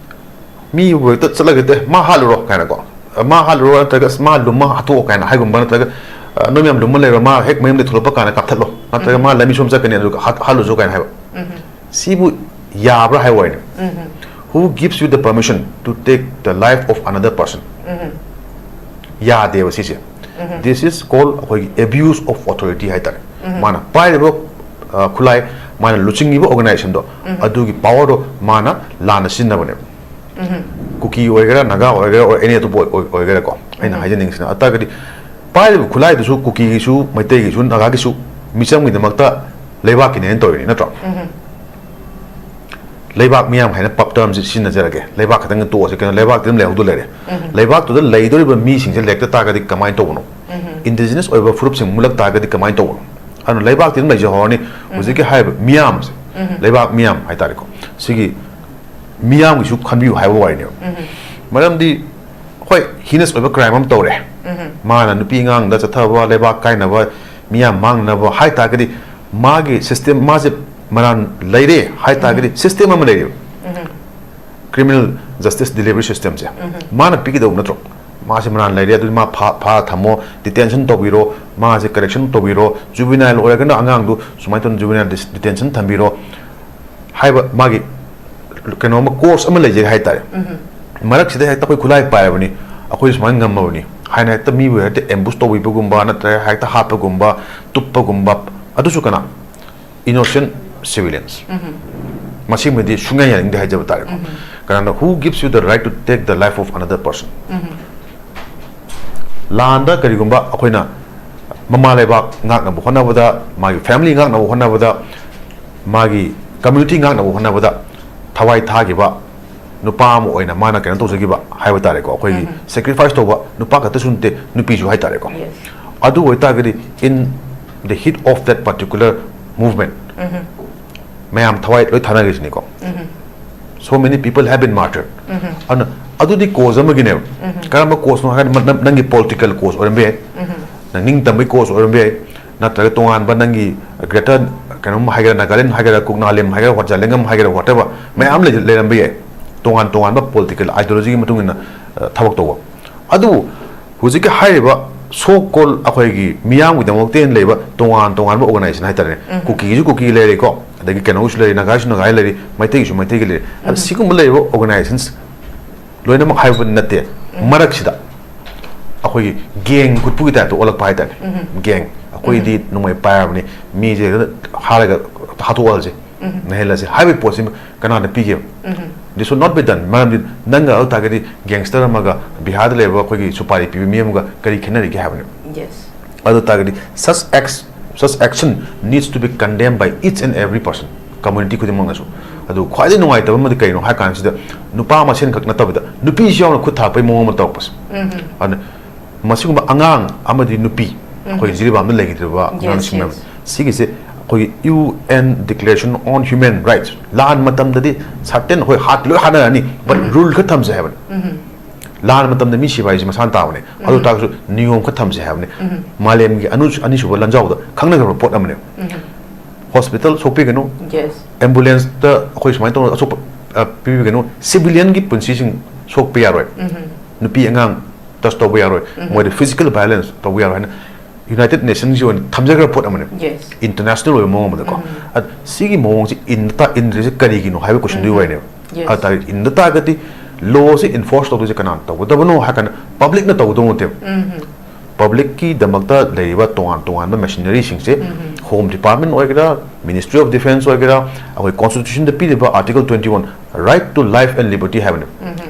ꯃꯤꯕꯨ ꯍꯦꯛꯇ ꯆꯠꯂꯒ ꯍꯦꯛꯇ, "ꯑꯦ, ꯃꯥ ꯍꯥꯠꯂꯨꯔꯣ" ꯀꯥꯏꯅꯀꯣ, "ꯑ, ꯃꯥ ꯍꯥꯠꯂꯨꯔꯣ", ꯅꯠꯇ꯭ꯔꯒ, "ꯑꯁ, ꯃꯥ ꯂꯨꯝꯃ ꯍꯥꯠꯇꯣꯛꯑꯣ" ꯀꯥꯏꯅ ꯍꯥꯏꯒꯨꯝꯕ, ꯅꯠꯇ꯭ꯔꯒ, "ꯑ, ꯅꯣꯏ ꯃꯌꯥꯝ ꯂꯨꯝꯃ ꯂꯩꯔꯣ, ꯃꯥ ꯍꯦꯛ ꯃꯌꯨꯝꯗꯩ ꯊꯣꯛꯂꯛꯄ ꯀꯥꯟꯗ ꯀꯥꯞꯊꯠꯂꯣ", ꯅꯠꯇ꯭ꯔꯒ, "ꯃꯥ ꯂꯝꯕꯤ ꯁꯣꯝ ꯆꯠꯀꯅꯤ, ꯑꯗꯨꯒ ꯍꯥꯠ-, ꯍꯥꯠꯂꯨꯆꯣ" ꯀꯥꯏꯅ ꯍꯥꯏꯕ꯫ ꯎꯝ. ꯁꯤꯕꯨ ꯌꯥꯕ꯭ꯔꯥ ꯍꯥꯏꯕ ꯋꯥꯔꯤꯅꯤ꯫ ꯎꯝ. Who gives you the permission to take the life of another person? ꯎꯝ. ꯌꯥꯗꯦꯕ ꯁꯤꯁꯦ꯫ ꯎꯝ. This is called ꯑꯩꯈꯣꯏꯒꯤ abuse of authority ꯍꯥꯏꯇꯥꯔꯦ꯫ ꯎꯝ. ꯃꯥꯅ ꯄꯥꯏꯔꯤꯕ, ꯑ, ꯈꯨꯠꯂꯥꯏ, ꯃꯥꯅ ꯂꯨꯆꯤꯡꯉꯤꯕ organizationꯗꯣ, ꯎꯝ. ꯑꯗꯨꯒꯤ powerꯗꯣ ꯃꯥꯅ ꯂꯥꯟꯅ ꯁꯤꯖꯤꯟꯅꯕꯅꯦꯕ꯫ ꯎꯝ. ꯀꯨꯀꯤ ꯑꯣꯏꯒꯦꯔꯥ, ꯅꯥꯒꯥ ꯑꯣꯏꯒꯦꯔꯥ, or any ꯑꯇꯣꯞꯄ ꯑꯣꯏ-, ꯑꯣꯏ-, ꯑꯣꯏꯒꯦꯔꯥꯀꯣ, ꯑꯩꯅ ꯎꯝ. ꯍꯥꯏꯖꯅꯤꯡꯉꯤꯁꯤꯅ, ꯑꯗꯨ ꯇꯥꯔꯒꯗꯤ ꯄꯥꯏꯔꯤꯕ ꯈꯨꯠꯂꯥꯏꯗꯨꯁꯨ ꯀꯨꯀꯤꯒꯤꯁꯨ, ꯃꯩꯇꯩꯒꯤꯁꯨ, ꯅꯥꯒꯥꯒꯤꯁꯨ ꯃꯤꯆꯝꯒꯤꯗꯃꯛꯇ ꯂꯩꯕꯥꯛꯀꯤꯅꯦꯅ ꯇꯧꯔꯤꯅꯤ, ꯅꯠꯇ꯭ꯔꯣ? ꯎꯝ. ꯂꯩꯕꯥꯛ ꯃꯤꯌꯥꯝ ꯍꯥꯏꯅ pub termꯁꯦ ꯁꯤꯖꯤꯟꯅꯖꯔꯒꯦ, ꯂꯩꯕꯥꯛ ꯈꯛꯇꯪ ꯇꯣꯛꯑꯁꯤ, ꯀꯩꯅꯣ, ꯂꯩꯕꯥꯛꯇꯤ ꯑꯗꯨꯝ ꯂꯩꯍꯧꯗꯣ ꯂꯩꯔꯦ꯫ ꯎꯝ. ꯂꯩꯕꯥꯛꯇꯨꯗ ꯂꯩꯗꯣꯔꯤꯕ ꯃꯤꯁꯤꯡꯁꯦ ꯂꯩꯔꯛꯇ ꯇꯥꯔꯒꯗꯤ ꯀꯃꯥꯏꯅ ꯇꯧꯕꯅꯣ? ꯎꯝ. Indigenous ꯑꯣꯏꯕ ꯐꯨꯔꯨꯞꯁꯤꯡ ꯃꯨꯠꯂꯛ ꯇꯥꯔꯒꯗꯤ ꯀꯃꯥꯏꯅ ꯇꯧꯕꯅꯣ? ꯑꯗꯨꯅ ꯂꯩꯕꯥꯛꯇꯤ ꯑꯗꯨꯝ ꯂꯩꯖꯍꯧꯔꯅꯤ꯫ ꯍꯧꯖꯤꯛꯀꯤ ꯍꯥꯏꯔꯤꯕ ꯃꯤꯌꯥꯝꯁꯦ, ꯎꯝ. ꯂꯩꯕꯥꯛ ꯃꯤꯌꯥꯝ ꯍꯥꯏꯇꯥꯔꯦꯀꯣ, ꯁꯤꯒꯤ ꯃꯤꯌꯥꯝꯒꯤꯁꯨ ꯈꯟꯕꯤꯌꯨ ꯍꯥꯏꯕ ꯋꯥꯔꯤꯅꯦꯕ꯫ ꯎꯝ. ꯃꯔꯝꯗꯤ, ꯍꯣꯏ, heinous ꯑꯣꯏꯕ crime ꯑꯃ ꯇꯧꯔꯦ, ꯎꯝ. ꯃꯥꯅ ꯅꯨꯄꯤ ꯑꯉꯥꯡꯗ ꯆꯠꯊꯕ, ꯂꯩꯕꯥꯛ ꯀꯥꯏꯅꯕ, ꯃꯤꯌꯥꯝ ꯃꯥꯡꯅꯕ ꯍꯥꯏ ꯇꯥꯔꯒꯗꯤ, ꯃꯥꯒꯤ system, ꯃꯥꯁꯦ ꯃꯔꯥꯟ ꯂꯩꯔꯦ ꯍꯥꯏ ꯇꯥꯔꯒꯗꯤ, system ꯑꯃ ꯂꯩꯔꯦꯕ꯫ ꯎꯝ. Criminal Justice delivery system ꯁꯦ ꯃꯥꯅ ꯄꯤꯒꯗꯧꯕ ꯅꯠꯇ꯭ꯔꯣ? ꯃꯥꯁꯦ ꯃꯔꯥꯟ ꯂꯩꯔꯦ, ꯑꯗꯨꯗꯤ ꯃꯥ ꯐꯥ ꯐꯥ ꯊꯝꯃꯣ, detention ꯇꯧꯕꯤꯔꯣ, ꯃꯥꯁꯦ correction ꯇꯧꯕꯤꯔꯣ, juvenile ꯑꯣꯏꯔꯒꯅ ꯑꯉꯥꯡꯗꯨ ꯁꯨꯃꯥꯏꯅ ꯇꯧꯅ juvenile detention ꯊꯝꯕꯤꯔꯣ ꯍꯥꯏꯕ ꯃꯥꯒꯤ ꯀꯩꯅꯣ ꯑꯃ, course ꯑꯃ ꯂꯩꯖꯩ ꯍꯥꯏꯇꯥꯔꯦ꯫ ꯃꯔꯛꯁꯤꯗ ꯍꯦꯛꯇ ꯑꯩꯈꯣꯏ ꯈꯨꯠꯂꯥꯏ ꯄꯥꯏꯔꯕꯅꯤ, ꯑꯩꯈꯣꯏ ꯁꯨꯃꯥꯏꯅ ꯉꯝꯃꯕꯅꯤ ꯍꯥꯏꯅ ꯍꯦꯛꯇ ꯃꯤꯕꯨ ꯍꯦꯛꯇ ambush ꯇꯧꯕꯤꯕꯒꯨꯝꯕ ꯅꯠꯇ꯭ꯔꯒ ꯍꯦꯛꯇ ꯍꯥꯠꯄꯒꯨꯝꯕ, ꯇꯨꯞꯄꯒꯨꯝꯕ, ꯑꯗꯨꯁꯨ ꯀꯅꯥ? Innocent civilians꯫ ꯃꯁꯤꯃꯗꯤ ꯁꯨꯡꯌꯥ ꯌꯥꯅꯤꯡꯗꯦ ꯍꯥꯏꯖꯕ ꯇꯥꯔꯦꯀꯣ꯫ ꯀꯅꯥꯅ, who gives you the right to take the life of another person? ꯂꯥꯟꯗ ꯀꯔꯤꯒꯨꯝꯕ ꯑꯩꯈꯣꯏꯅ ꯃꯃꯥ ꯂꯩꯕꯥꯛ ꯉꯥꯛꯅꯕ ꯍꯣꯠꯅꯕꯗ, ꯃꯥꯒꯤ family ꯉꯥꯛꯅꯕ ꯍꯣꯠꯅꯕꯗ, ꯃꯥꯒꯤ community ꯉꯥꯛꯅꯕ ꯍꯣꯠꯅꯕꯗ ꯊꯋꯥꯏ ꯊꯥꯈꯤꯕ ꯅꯨꯄꯥ ꯑꯃ ꯑꯣꯏꯅ ꯃꯥꯅ ꯀꯩꯅꯣ ꯇꯧꯖꯈꯤꯕ ꯍꯥꯏꯕ ꯇꯥꯔꯦꯀꯣ, ꯑꯩꯈꯣꯏꯒꯤ sacrifice ꯇꯧꯕ ꯅꯨꯄꯥ ꯈꯛꯇꯁꯨ ꯅꯠꯇꯦ, ꯅꯨꯄꯤꯁꯨ ꯍꯥꯏꯇꯥꯔꯦꯀꯣ꯫ ꯑꯗꯨ ꯑꯣꯏꯇꯥꯔꯒꯗꯤ, in the heat of that particular movement, ꯃꯌꯥꯝ ꯊꯋꯥꯏ ꯂꯣꯏ ꯊꯥꯅꯈ꯭ꯔꯤꯁꯤꯅꯤꯀꯣ꯫ So many people have been martyred꯫ ꯑꯗꯨꯅ ꯑꯗꯨꯗꯤ cause ꯑꯃꯒꯤꯅꯦꯕ꯫ ꯀꯔꯝꯕ cause ꯅꯣ ꯍꯥꯏꯔꯀꯥꯟꯗ, ꯅꯪ- ꯅꯪꯒꯤ political cause ꯑꯣꯏꯔꯝꯕ ꯌꯥꯏ, ꯅꯪ ꯅꯤꯡꯇꯝꯕꯒꯤ cause ꯑꯣꯏꯔꯝꯕ ꯌꯥꯏ, ꯅꯠꯇ꯭ꯔꯒ ꯇꯣꯉꯥꯟꯕ ꯅꯪꯒꯤ greater ꯀꯩꯅꯣꯝ ꯍꯥꯏꯒꯦꯔꯥ, ꯅꯥꯒꯥꯂꯦꯟ ꯍꯥꯏꯒꯦꯔꯥ, ꯀꯨꯛꯅꯥꯂꯦꯝ ꯍꯥꯏꯒꯦꯔꯥ, ꯋꯥꯠꯖꯥꯂꯦꯡꯒꯝ ꯍꯥꯏꯒꯦꯔꯥ, whatever, ꯃꯌꯥꯝ ꯂꯩ- ꯂꯩꯔꯝꯕ ꯌꯥꯏ, ꯇꯣꯉꯥꯟ ꯇꯣꯉꯥꯟꯕ political ideology ꯒꯤ ꯃꯇꯨꯡ ꯏꯟꯅ, ꯑ, ꯊꯕꯛ ꯇꯧꯕ꯫ ꯑꯗꯨꯕꯨ ꯍꯧꯖꯤꯛꯀꯤ ꯍꯥꯏꯔꯤꯕ so called ꯑꯩꯈꯣꯏꯒꯤ ꯃꯤꯌꯥꯝꯒꯤꯗꯃꯛꯇ ꯂꯩꯕ ꯇꯣꯉꯥꯟ ꯇꯣꯉꯥꯟꯕ organization ꯍꯥꯏꯇꯥꯔꯦꯅꯦ, ꯀꯨꯀꯤꯒꯤꯁꯨ ꯀꯨꯀꯤ ꯂꯩꯔꯦꯀꯣ, ꯑꯗꯒꯤ ꯀꯩꯅꯣꯒꯤꯁꯨ ꯂꯩꯔꯦ, ꯅꯥꯒꯥꯒꯤꯁꯨ ꯅꯥꯒꯥꯒꯤ ꯂꯩꯔꯦ, ꯃꯩꯇꯩꯒꯤꯁꯨ ꯃꯩꯇꯩꯒꯤ ꯂꯩꯔꯦ꯫ ꯑꯗ ꯁꯤꯒꯨꯝꯕ ꯂꯩꯔꯤꯕ organizations ꯂꯣꯏꯅꯃꯛ ꯍꯥꯏꯕ ꯅꯠꯇꯦ, ꯃꯔꯛꯁꯤꯗ ꯑꯩꯈꯣꯏꯒꯤ gang ꯈꯨꯠꯄꯨꯒꯤ type ꯇ ꯑꯣꯜꯂꯛꯄ ꯍꯥꯏꯇꯥꯔꯦ꯫ Gang, ꯑꯩꯈꯣꯏꯗꯤ ꯅꯣꯡꯃꯩ ꯄꯥꯏꯔꯕꯅꯤ, ꯃꯤꯁꯦ ꯍꯥꯠꯂꯒ ꯍꯥꯠꯇꯣꯛꯍꯜꯂꯁꯦ, ꯅꯩꯍꯜꯂꯁꯦ ꯍꯥꯏꯕꯒꯤ ꯄꯣꯠꯁꯤ ꯀꯅꯥꯅ ꯄꯤꯒꯦꯕ? This should not be done꯫ ꯃꯔꯝꯗꯤ ꯅꯪꯒ ꯑꯗꯨ ꯇꯥꯔꯒꯗꯤ gangster ꯑꯃꯒ ꯕꯤꯍꯥꯔꯗ ꯂꯩꯕ ꯑꯩꯈꯣꯏꯒꯤ ꯁꯨꯄꯥꯔꯤ ꯄꯤꯕ ꯃꯤ ꯑꯃꯒ ꯀꯔꯤ ꯈꯦꯠꯅꯔꯤꯒꯦ ꯍꯥꯏꯕꯅꯤ꯫ ꯑꯗꯨ ꯇꯥꯔꯒꯗꯤ such acts, such action needs to be condemned by each and every person, community ꯈꯨꯗꯤꯡꯃꯛꯅꯁꯨ꯫ ꯑꯗꯨ ꯈ꯭ꯋꯥꯏꯗꯒꯤ ꯅꯨꯡꯉꯥꯏꯇꯕ ꯑꯃꯗꯤ ꯀꯩꯅꯣ ꯍꯥꯏ ꯀꯥꯟꯁꯤꯗ, ꯅꯨꯄꯥ ꯃꯁꯦꯟ ꯈꯛ ꯅꯠꯇꯕꯤꯗ ꯅꯨꯄꯤꯁꯨ ꯌꯥꯎꯅ ꯈꯨꯠ ꯊꯥꯔꯛꯄꯒꯤ ꯃꯑꯣꯡ ꯑꯃ ꯇꯧꯔꯛꯄꯁꯦ꯫ ꯑꯗꯨꯅ ꯃꯁꯤꯒꯨꯝꯕ ꯑꯉꯥꯡ ꯑꯃꯗꯤ ꯅꯨꯄꯤ, ꯑꯩꯈꯣꯏ ꯖꯤꯔꯤꯕꯥꯝꯗ ꯂꯩꯈꯤꯗ꯭ꯔꯤꯕ ꯑꯉꯥꯡꯁꯤꯡ ꯃꯌꯥꯝ, ꯁꯤꯒꯤꯁꯦ ꯑꯩꯈꯣꯏꯒꯤ U N Declaration on Human Rights, ꯂꯥꯟ ꯃꯇꯝꯗꯗꯤ certain, ꯍꯣꯏ, ꯍꯥꯠ ꯂꯣꯏ ꯍꯥꯠꯅꯔꯅꯤ, but rule ꯈꯔ ꯊꯝꯁꯦ ꯍꯥꯏꯕꯅꯤ꯫ ꯂꯥꯟ ꯃꯇꯝꯗ ꯃꯤ ꯁꯤꯕ ꯍꯥꯏꯁꯦ ꯃꯁꯥꯅ ꯇꯥꯕꯅꯦ꯫ ꯑꯗꯨ ꯇꯥꯔꯒꯁꯨ ꯅꯤꯌꯣꯝ ꯈꯔ ꯊꯝꯁꯦ ꯍꯥꯏꯕꯅꯦ꯫ ꯃꯥꯂꯦꯝꯒꯤ ꯑꯅꯨ- ꯑꯅꯤꯁꯨꯕ ꯂꯥꯟꯖꯥꯎꯗ ꯈꯪꯅꯈ꯭ꯔꯕ ꯄꯣꯠ ꯑꯃꯅꯦ꯫ Hospital ꯁꯣꯛꯄꯤꯒꯅꯨ, ambulance ꯇ ꯑꯩꯈꯣꯏ ꯁꯨꯃꯥꯏꯅ ꯇꯧꯅ ꯑꯁꯣꯛꯄ ꯑ, ꯄꯤꯕꯤꯒꯅꯨ, ꯁꯤꯚꯤꯂꯤꯌꯟꯒꯤ ꯄꯨꯟꯁꯤꯁꯤꯡ ꯁꯣꯛꯄ ꯌꯥꯔꯣꯏ, ꯅꯨꯄꯤ ꯑꯉꯥꯡ ꯇꯁ ꯇꯧꯕ ꯌꯥꯔꯣꯏ, ꯃꯣꯏꯗ ꯐꯤꯖꯤꯀꯦꯜ ꯚꯥꯏꯑꯣꯂꯦꯟꯁ ꯇꯧꯕ ꯌꯥꯔꯣꯏ ꯍꯥꯏꯅ ꯌꯨꯅꯥꯏꯇꯦꯗ ꯅꯦꯁꯟꯁꯀꯤ ꯑꯣꯏꯅ ꯊꯝꯖꯈ꯭ꯔꯕ ꯄꯣꯠ ꯑꯃꯅꯦꯕ, Yes. ꯏꯟꯇꯔꯅꯦꯁꯅꯦꯜ ꯑꯣꯏꯕ ꯃꯑꯣꯡ ꯑꯃꯗꯀꯣ꯫ ꯑꯗ ꯁꯤꯒꯤ ꯃꯑꯣꯡꯁꯤ ꯏꯟꯗ ꯇꯥ-, ꯏꯟꯗ꯭ꯔꯤꯁꯦ ꯀꯔꯤꯒꯤꯅꯣ ꯍꯥꯏꯕ ꯀꯣꯏꯁꯟꯗꯨꯒꯤ ꯋꯥꯔꯤꯅꯦꯕ꯫ Yes. ꯑꯗꯨ ꯇꯥꯔꯗꯤ ꯏꯟꯗ ꯇꯥꯔꯒꯗꯤ ꯂꯣꯁꯦ ꯏꯟꯐꯣꯔꯁ ꯇꯧꯗꯣꯏꯁꯦ ꯀꯅꯥꯅ ꯇꯧꯒꯗꯕꯅꯣ ꯍꯥꯏ ꯀꯥꯟꯗ ꯄꯕ꯭ꯂꯤꯛꯅ ꯇꯧꯒꯗꯧ ꯅꯠꯇꯦꯕ꯫ ꯄꯕ꯭ꯂꯤꯛꯀꯤꯗꯃꯛꯇ ꯂꯩꯔꯤꯕ ꯇꯣꯉꯥꯟ ꯇꯣꯉꯥꯟꯕ ꯃꯦꯁꯤꯅꯔꯤꯁꯤꯡꯁꯦ, ꯍꯣꯝ ꯗꯤꯄꯥꯔꯠꯃꯦꯟ ꯑꯣꯏꯒꯦꯔꯥ, ꯃꯤꯅꯤꯁꯇ꯭ꯔꯤ ꯑꯣꯐ ꯗꯤꯐꯦꯟꯁ ꯑꯣꯏꯒꯦꯔꯥ, ꯑꯩꯈꯣꯏ ꯀꯣꯟꯁꯇꯤꯇ꯭ꯌꯨꯁꯟꯗ ꯄꯤꯔꯤꯕ article twenty one, right to life and liberty ꯍꯥꯏꯕꯅꯦ꯫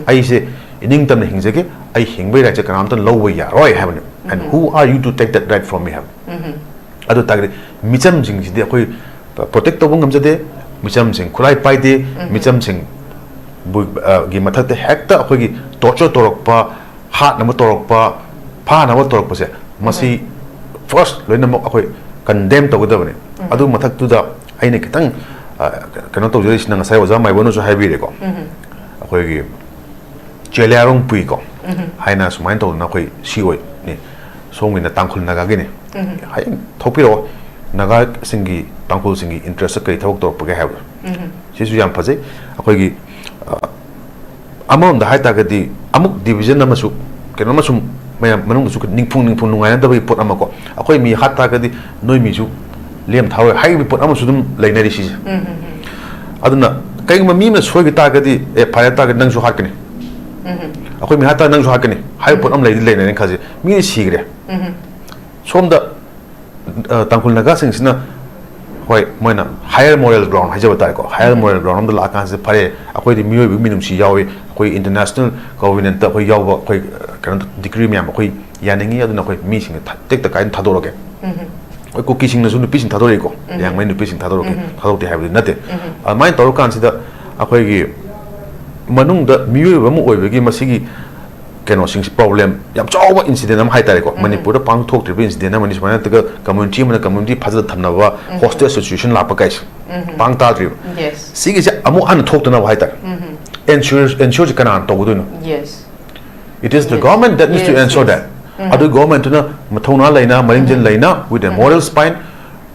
ꯑꯩꯁꯦ ꯏꯅꯤꯡꯇꯝꯅ ꯍꯤꯡꯖꯒꯦ, ꯑꯩ ꯍꯤꯡꯕꯒꯤ ꯔꯥꯏꯠꯁꯦ ꯀꯅꯥꯝꯇꯅ ꯂꯧꯕ ꯌꯥꯔꯣꯏ ꯍꯥꯏꯕꯅꯦ꯫ And who are you to take that right from me ꯍꯥꯏꯕ꯫ ꯑꯗꯨ ꯇꯥꯔꯒꯗꯤ ꯃꯤꯆꯝꯁꯤꯡꯁꯤꯗꯤ ꯑꯩꯈꯣꯏ ꯄ꯭ꯔꯣꯇꯦꯛ ꯇꯧꯕ ꯉꯝꯖꯗꯦ꯫ ꯃꯤꯆꯝꯁꯤꯡ ꯈꯨꯠꯂꯥꯏ ꯄꯥꯏꯗꯦ꯫ ꯃꯤꯆꯝꯁꯤꯡ ꯕꯨ-, ꯑ, ꯒꯤ ꯃꯊꯛꯇ ꯍꯦꯛꯇ ꯑꯩꯈꯣꯏꯒꯤ ꯇꯣꯔꯆꯔ ꯇꯧꯔꯛꯄ, ꯍꯥꯠꯅꯕ ꯇꯧꯔꯛꯄ, ꯐꯥꯅꯕ ꯇꯧꯔꯛꯄꯁꯦ, ꯃꯁꯤ ꯐꯥꯔꯁ ꯂꯣꯏꯅꯃꯛ ꯑꯩꯈꯣꯏ ꯀꯟꯗꯦꯝ ꯇꯧꯒꯗꯕꯅꯤ꯫ ꯑꯗꯨ ꯃꯊꯛꯇꯨꯗ ꯑꯩꯅ ꯈꯤꯇꯪ, ꯑ, ꯀꯩꯅꯣ ꯇꯧꯖꯔꯤꯁꯤꯅ, ꯉꯁꯥꯏ ꯑꯣꯖꯥ ꯃꯥꯏꯕꯣꯟꯅꯁꯨ ꯍꯥꯏꯕꯤꯔꯦꯀꯣ, ꯑꯩꯈꯣꯏꯒꯤ ꯆꯦꯂꯤꯌꯥꯔꯣꯡ ꯄꯨꯏꯀꯣ ꯍꯥꯏꯅ ꯁꯨꯃꯥꯏꯅ ꯇꯧꯗꯅ ꯑꯩꯈꯣꯏ ꯁꯤ ꯑꯣꯏꯅꯤ, ꯁꯣꯝꯒꯤꯅ ꯇꯥꯡꯈꯨꯜ ꯅꯥꯒꯥꯒꯤꯅꯤ, ꯍꯌꯦꯡ ꯊꯣꯛꯄꯤꯔꯛꯑꯣ, ꯅꯥꯒꯥꯁꯤꯡꯒꯤ, ꯇꯥꯡꯈꯨꯜꯁꯤꯡꯒꯤ ꯏꯟꯇꯔꯦꯁꯇ ꯀꯔꯤ ꯊꯕꯛ ꯇꯧꯔꯛꯄꯒꯦ ꯍꯥꯏꯕꯗꯣ꯫ ꯁꯤꯁꯨ ꯌꯥꯝ ꯐꯖꯩ꯫ ꯑꯩꯈꯣꯏꯒꯤ, ꯑ, ꯑꯃꯔꯣꯝꯗ ꯍꯥꯏ ꯇꯥꯔꯒꯗꯤ ꯑꯃꯨꯛ ꯗꯤꯕꯤꯖꯟ ꯑꯃꯁꯨ, ꯀꯩꯅꯣꯃꯁꯨ, ꯃꯌꯥꯝ ꯃꯅꯨꯡꯗꯁꯨ ꯅꯤꯡꯐꯨꯡ ꯅꯤꯡꯐꯨꯡ ꯅꯨꯡꯉꯥꯏꯅꯗꯕꯒꯤ ꯄꯣꯠ ꯑꯃꯀꯣ, ꯑꯩꯈꯣꯏ ꯃꯤ ꯍꯥꯠ ꯇꯥꯔꯒꯗꯤ ꯅꯣꯏ ꯃꯤꯁꯨ ꯂꯦꯝ ꯊꯥꯔꯣꯏ ꯍꯥꯏꯕꯒꯤ ꯄꯣꯠ ꯑꯃꯁꯨ ꯑꯗꯨꯝ ꯂꯩꯅꯔꯤ ꯁꯤꯁꯦ꯫ ꯑꯗꯨꯅ ꯀꯩꯒꯨꯝꯕ ꯃꯤ ꯑꯃꯅ ꯁꯣꯏꯈꯤ ꯇꯥꯔꯒꯗꯤ, "ꯑꯦ, ꯐꯔꯦ ꯇꯥꯔꯒꯗꯤ ꯅꯪꯁꯨ ꯍꯥꯠꯀꯅꯤ, ꯑꯩꯈꯣꯏ ꯃꯤ ꯍꯥꯠ ꯇꯥꯔꯒꯗꯤ ꯅꯪꯁꯨ ꯍꯥꯠꯀꯅꯤ" ꯍꯥꯏꯕ ꯄꯣꯠ ꯑꯃ ꯂꯩꯗꯤ ꯂꯩꯅꯔꯦꯅ ꯈꯜꯂꯁꯦ꯫ ꯃꯤꯗꯤ ꯁꯤꯈ꯭ꯔꯦ꯫ ꯁꯣꯝꯗ, ꯑ, ꯇꯥꯡꯈꯨꯜ ꯅꯥꯒꯥꯁꯤꯡꯁꯤꯅ, ꯍꯣꯏ, ꯃꯣꯏꯅ ꯍꯥꯌꯔ ꯃꯣꯔꯦꯜ ꯒ꯭ꯔꯥꯎꯟ ꯍꯥꯏꯖꯕ ꯇꯥꯔꯦꯀꯣ, ꯍꯥꯌꯔ ꯃꯣꯔꯦꯜ ꯒ꯭ꯔꯥꯎꯟ ꯑꯃꯗ ꯂꯥꯛꯑꯀꯥꯟꯁꯤꯗ, "ꯐꯔꯦ, ꯑꯩꯈꯣꯏꯗꯤ ꯃꯤꯑꯣꯏꯕꯒꯤ ꯃꯤꯅꯨꯡꯁꯤ ꯌꯥꯎꯏ, ꯑꯩꯈꯣꯏ ꯏꯟꯇꯔꯅꯦꯁꯅꯦꯜ ꯀꯣꯚꯦꯅꯦꯟꯠꯇ ꯑꯩꯈꯣꯏ ꯌꯥꯎꯕ, ꯑꯩꯈꯣꯏ, ꯑ, ꯀꯩꯅꯣ, ꯗꯤꯒ꯭ꯔꯤ ꯃꯌꯥꯝ ꯑꯩꯈꯣꯏ ꯌꯥꯅꯤꯡꯉꯤ, ꯑꯗꯨꯅ ꯑꯩꯈꯣꯏ ꯃꯤꯁꯤꯡꯁꯦ ꯊ-, ꯇꯦꯛꯇ ꯀꯥꯏꯅ ꯊꯥꯗꯣꯔꯛꯑꯒꯦ"꯫ ꯑꯩꯈꯣꯏ ꯀꯨꯀꯤꯁꯤꯡꯅꯁꯨ ꯅꯨꯄꯤꯁꯤꯡ ꯊꯥꯗꯣꯔꯛꯏꯀꯣ, ꯂꯤꯌꯥꯡꯃꯩ ꯅꯨꯄꯤꯁꯤꯡ ꯊꯥꯗꯣꯔꯛꯀꯦ, ꯊꯥꯗꯣꯛꯇꯦ ꯍꯥꯏꯕꯗꯤ ꯅꯠꯇꯦ꯫ ꯑꯗꯨꯃꯥꯏꯅ ꯇꯧꯔꯀꯥꯟꯁꯤꯗ ꯑꯩꯈꯣꯏꯒꯤ ꯃꯅꯨꯡꯗ ꯃꯤꯑꯣꯏꯕ ꯑꯃ ꯑꯣꯏꯕꯒꯤ ꯃꯁꯤꯒꯤ ꯀꯩꯅꯣꯁꯤꯡꯁꯤ, ꯄ꯭ꯔꯣꯕ꯭ꯂꯦꯝ ꯌꯥꯝ ꯆꯥꯎꯕ ꯏꯟꯁꯤꯗꯦꯟ ꯑꯃ ꯍꯥꯏꯇꯥꯔꯦꯀꯣ, ꯃꯅꯤꯄꯨꯔꯗ ꯄꯥꯡꯊꯣꯛꯇ꯭ꯔꯤꯕ ꯏꯟꯁꯤꯗꯦꯟ ꯑꯃꯅꯤ꯫ ꯁꯨꯃꯥꯏꯅ ꯅꯠꯇ꯭ꯔꯒ ꯀꯝꯃ꯭ꯌꯨꯅꯤꯇꯤ ꯑꯃꯅ ꯀꯝꯃ꯭ꯌꯨꯅꯤꯇꯤ ꯐꯥꯖꯤꯜꯂ ꯊꯝꯅꯕ ꯍꯣꯁꯇꯦꯖ ꯁꯤꯆꯨꯋꯦꯁꯟ ꯂꯥꯛꯄ ꯀꯥꯏꯁꯦ ꯄꯥꯡ ꯇꯥꯗ꯭ꯔꯤꯕ꯫ Yes. ꯁꯤꯒꯤꯁꯦ ꯑꯃꯨꯛ ꯍꯟꯅ ꯊꯣꯛꯇꯅꯕ ꯍꯥꯏꯇꯥꯔꯦ꯫ ꯑꯦꯟꯁꯨꯔ, ꯑꯦꯟꯁꯨꯔꯁꯦ ꯀꯅꯥꯅ ꯇꯧꯒꯗꯣꯏꯅꯣ? Yes. It is the Yes. government that needs to Yes, ensure yes. that. ꯑꯗꯨ ꯒꯣꯚꯔꯟꯃꯦꯟꯠꯇꯨꯅ ꯃꯊꯧꯅꯥ ꯂꯩꯅ, ꯃꯔꯤꯡꯖꯦꯜ ꯂꯩꯅ, with a moral spine,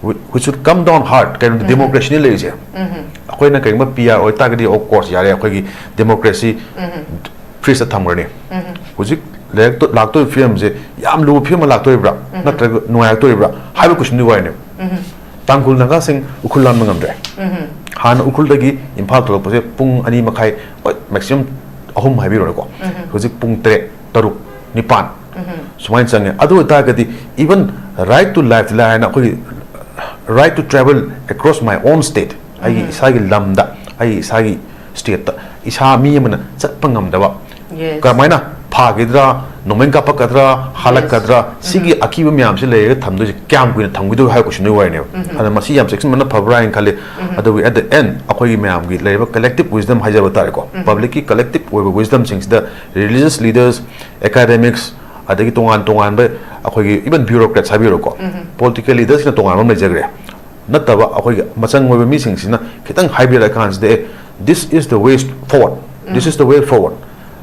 We, we should come down hard. ꯀꯩꯅꯣꯗ democracyꯅꯤ ꯂꯩꯔꯤꯁꯦ꯫ ꯑꯩꯈꯣꯏꯅ ꯀꯩꯒꯨꯝꯕ P R ꯑꯣꯏꯇꯥꯔꯒꯗꯤ, of course, ꯌꯥꯔꯦ, ꯑꯩꯈꯣꯏꯒꯤ democracy fridgeꯇ ꯊꯝꯈ꯭ꯔꯅꯤ꯫ ꯍꯧꯖꯤꯛ ꯂꯩꯔꯛꯇ-, ꯂꯥꯛꯇꯣꯔꯤꯕ ꯐꯤꯕꯝꯁꯦ ꯌꯥꯝ ꯂꯨꯕ ꯐꯤꯕꯝ ꯑꯃ ꯂꯥꯛꯇꯣꯔꯤꯕ꯭ꯔꯥ, ꯅꯠꯇ꯭ꯔꯒ ꯅꯨꯡꯉꯥꯏꯔꯛꯇꯣꯔꯤꯕ꯭ꯔꯥ ꯍꯥꯏꯕ questionꯗꯨꯒꯤ ꯋꯥꯔꯤꯅꯦ꯫ ꯇꯥꯡꯈꯨꯜ ꯅꯥꯒꯥꯁꯤꯡ ꯎꯈ꯭ꯔꯨꯜ ꯂꯥꯟꯕ ꯉꯝꯗ꯭ꯔꯦ꯫ ꯍꯥꯟꯅ ꯎꯈ꯭ꯔꯨꯜꯗꯒꯤ ꯏꯝꯐꯥꯜ ꯊꯣꯛꯂꯛꯄꯁꯦ ꯄꯨꯡ ꯑꯅꯤ ꯃꯈꯥꯏ, ꯍꯣꯏ, maximum ꯑꯍꯨꯝ ꯍꯥꯏꯕꯤꯔꯣꯅꯦꯀꯣ꯫ ꯍꯧꯖꯤꯛ ꯄꯨꯡ ꯇꯔꯦꯠ, ꯇꯔꯨꯛ, ꯅꯤꯄꯥꯟ ꯁꯨꯃꯥꯏꯅ ꯆꯪꯉꯦ꯫ ꯑꯗꯨ ꯑꯣꯏꯇꯥꯔꯒꯗꯤ, even right to life ꯍꯥꯏꯅ ꯑꯩꯈꯣꯏꯒꯤ right to travel across my own state, ꯑꯩꯒꯤ ꯏꯁꯥꯒꯤ ꯂꯝꯗ, ꯑꯩꯒꯤ ꯏꯁꯥꯒꯤ stateꯇ ꯏꯁꯥ ꯃꯤ ꯑꯃꯅ ꯆꯠꯄ ꯉꯝꯗꯕ, Yes. ꯀꯔꯝꯍꯥꯏꯅ ꯐꯥꯈꯤꯗ꯭ꯔꯥ, ꯅꯣꯡꯃꯩ ꯀꯥꯞꯄꯛꯀꯗ꯭ꯔꯥ, ꯍꯥꯠꯂꯛꯀꯗ꯭ꯔꯥ, ꯁꯤꯒꯤ ꯑꯀꯤꯕ ꯃꯌꯥꯝꯁꯤ ꯂꯩꯔꯒ ꯊꯝꯗꯣꯏꯁꯦ ꯀꯌꯥꯝ ꯀꯨꯏꯅ ꯊꯝꯈꯤꯗꯣꯏ ꯍꯥꯏꯕ questionꯗꯨꯒꯤ ꯋꯥꯔꯤꯅꯦꯕ꯫ ꯑꯗ ꯃꯁꯤ ꯌꯥꯝ ꯆꯦꯛꯁꯤꯟꯕꯅ ꯐꯕ꯭ꯔꯥ ꯍꯥꯏꯅ ꯈꯜꯂꯤ꯫ ꯑꯗꯨꯕꯨ at the end ꯑꯩꯈꯣꯏꯒꯤ ꯃꯌꯥꯝꯒꯤ ꯂꯩꯔꯤꯕ collective wisdom ꯍꯥꯏꯖꯕ ꯇꯥꯔꯦꯀꯣ, publicꯀꯤ collective ꯑꯣꯏꯕ wisdomꯁꯤꯡꯁꯤꯗ religious leaders, academics, ꯑꯗꯒꯤ ꯇꯣꯉꯥꯟ ꯇꯣꯉꯥꯟꯕ ꯑꯩꯈꯣꯏꯒꯤ even bureaucrats ꯍꯥꯏꯕꯤꯔꯣꯀꯣ, political leadersꯅ ꯇꯣꯉꯥꯟꯕ ꯑꯃ ꯂꯩꯖꯈ꯭ꯔꯦ꯫ ꯅꯠꯇꯕ ꯑꯩꯈꯣꯏꯒꯤ ꯃꯆꯪ ꯑꯣꯏꯕ ꯃꯤꯁꯤꯡꯁꯤꯅ ꯈꯤꯇꯪ ꯍꯥꯏꯕꯤꯔꯛꯑꯀꯥꯟꯁꯤꯗ, "ꯑꯦ, this is the way forward, this is the way forward,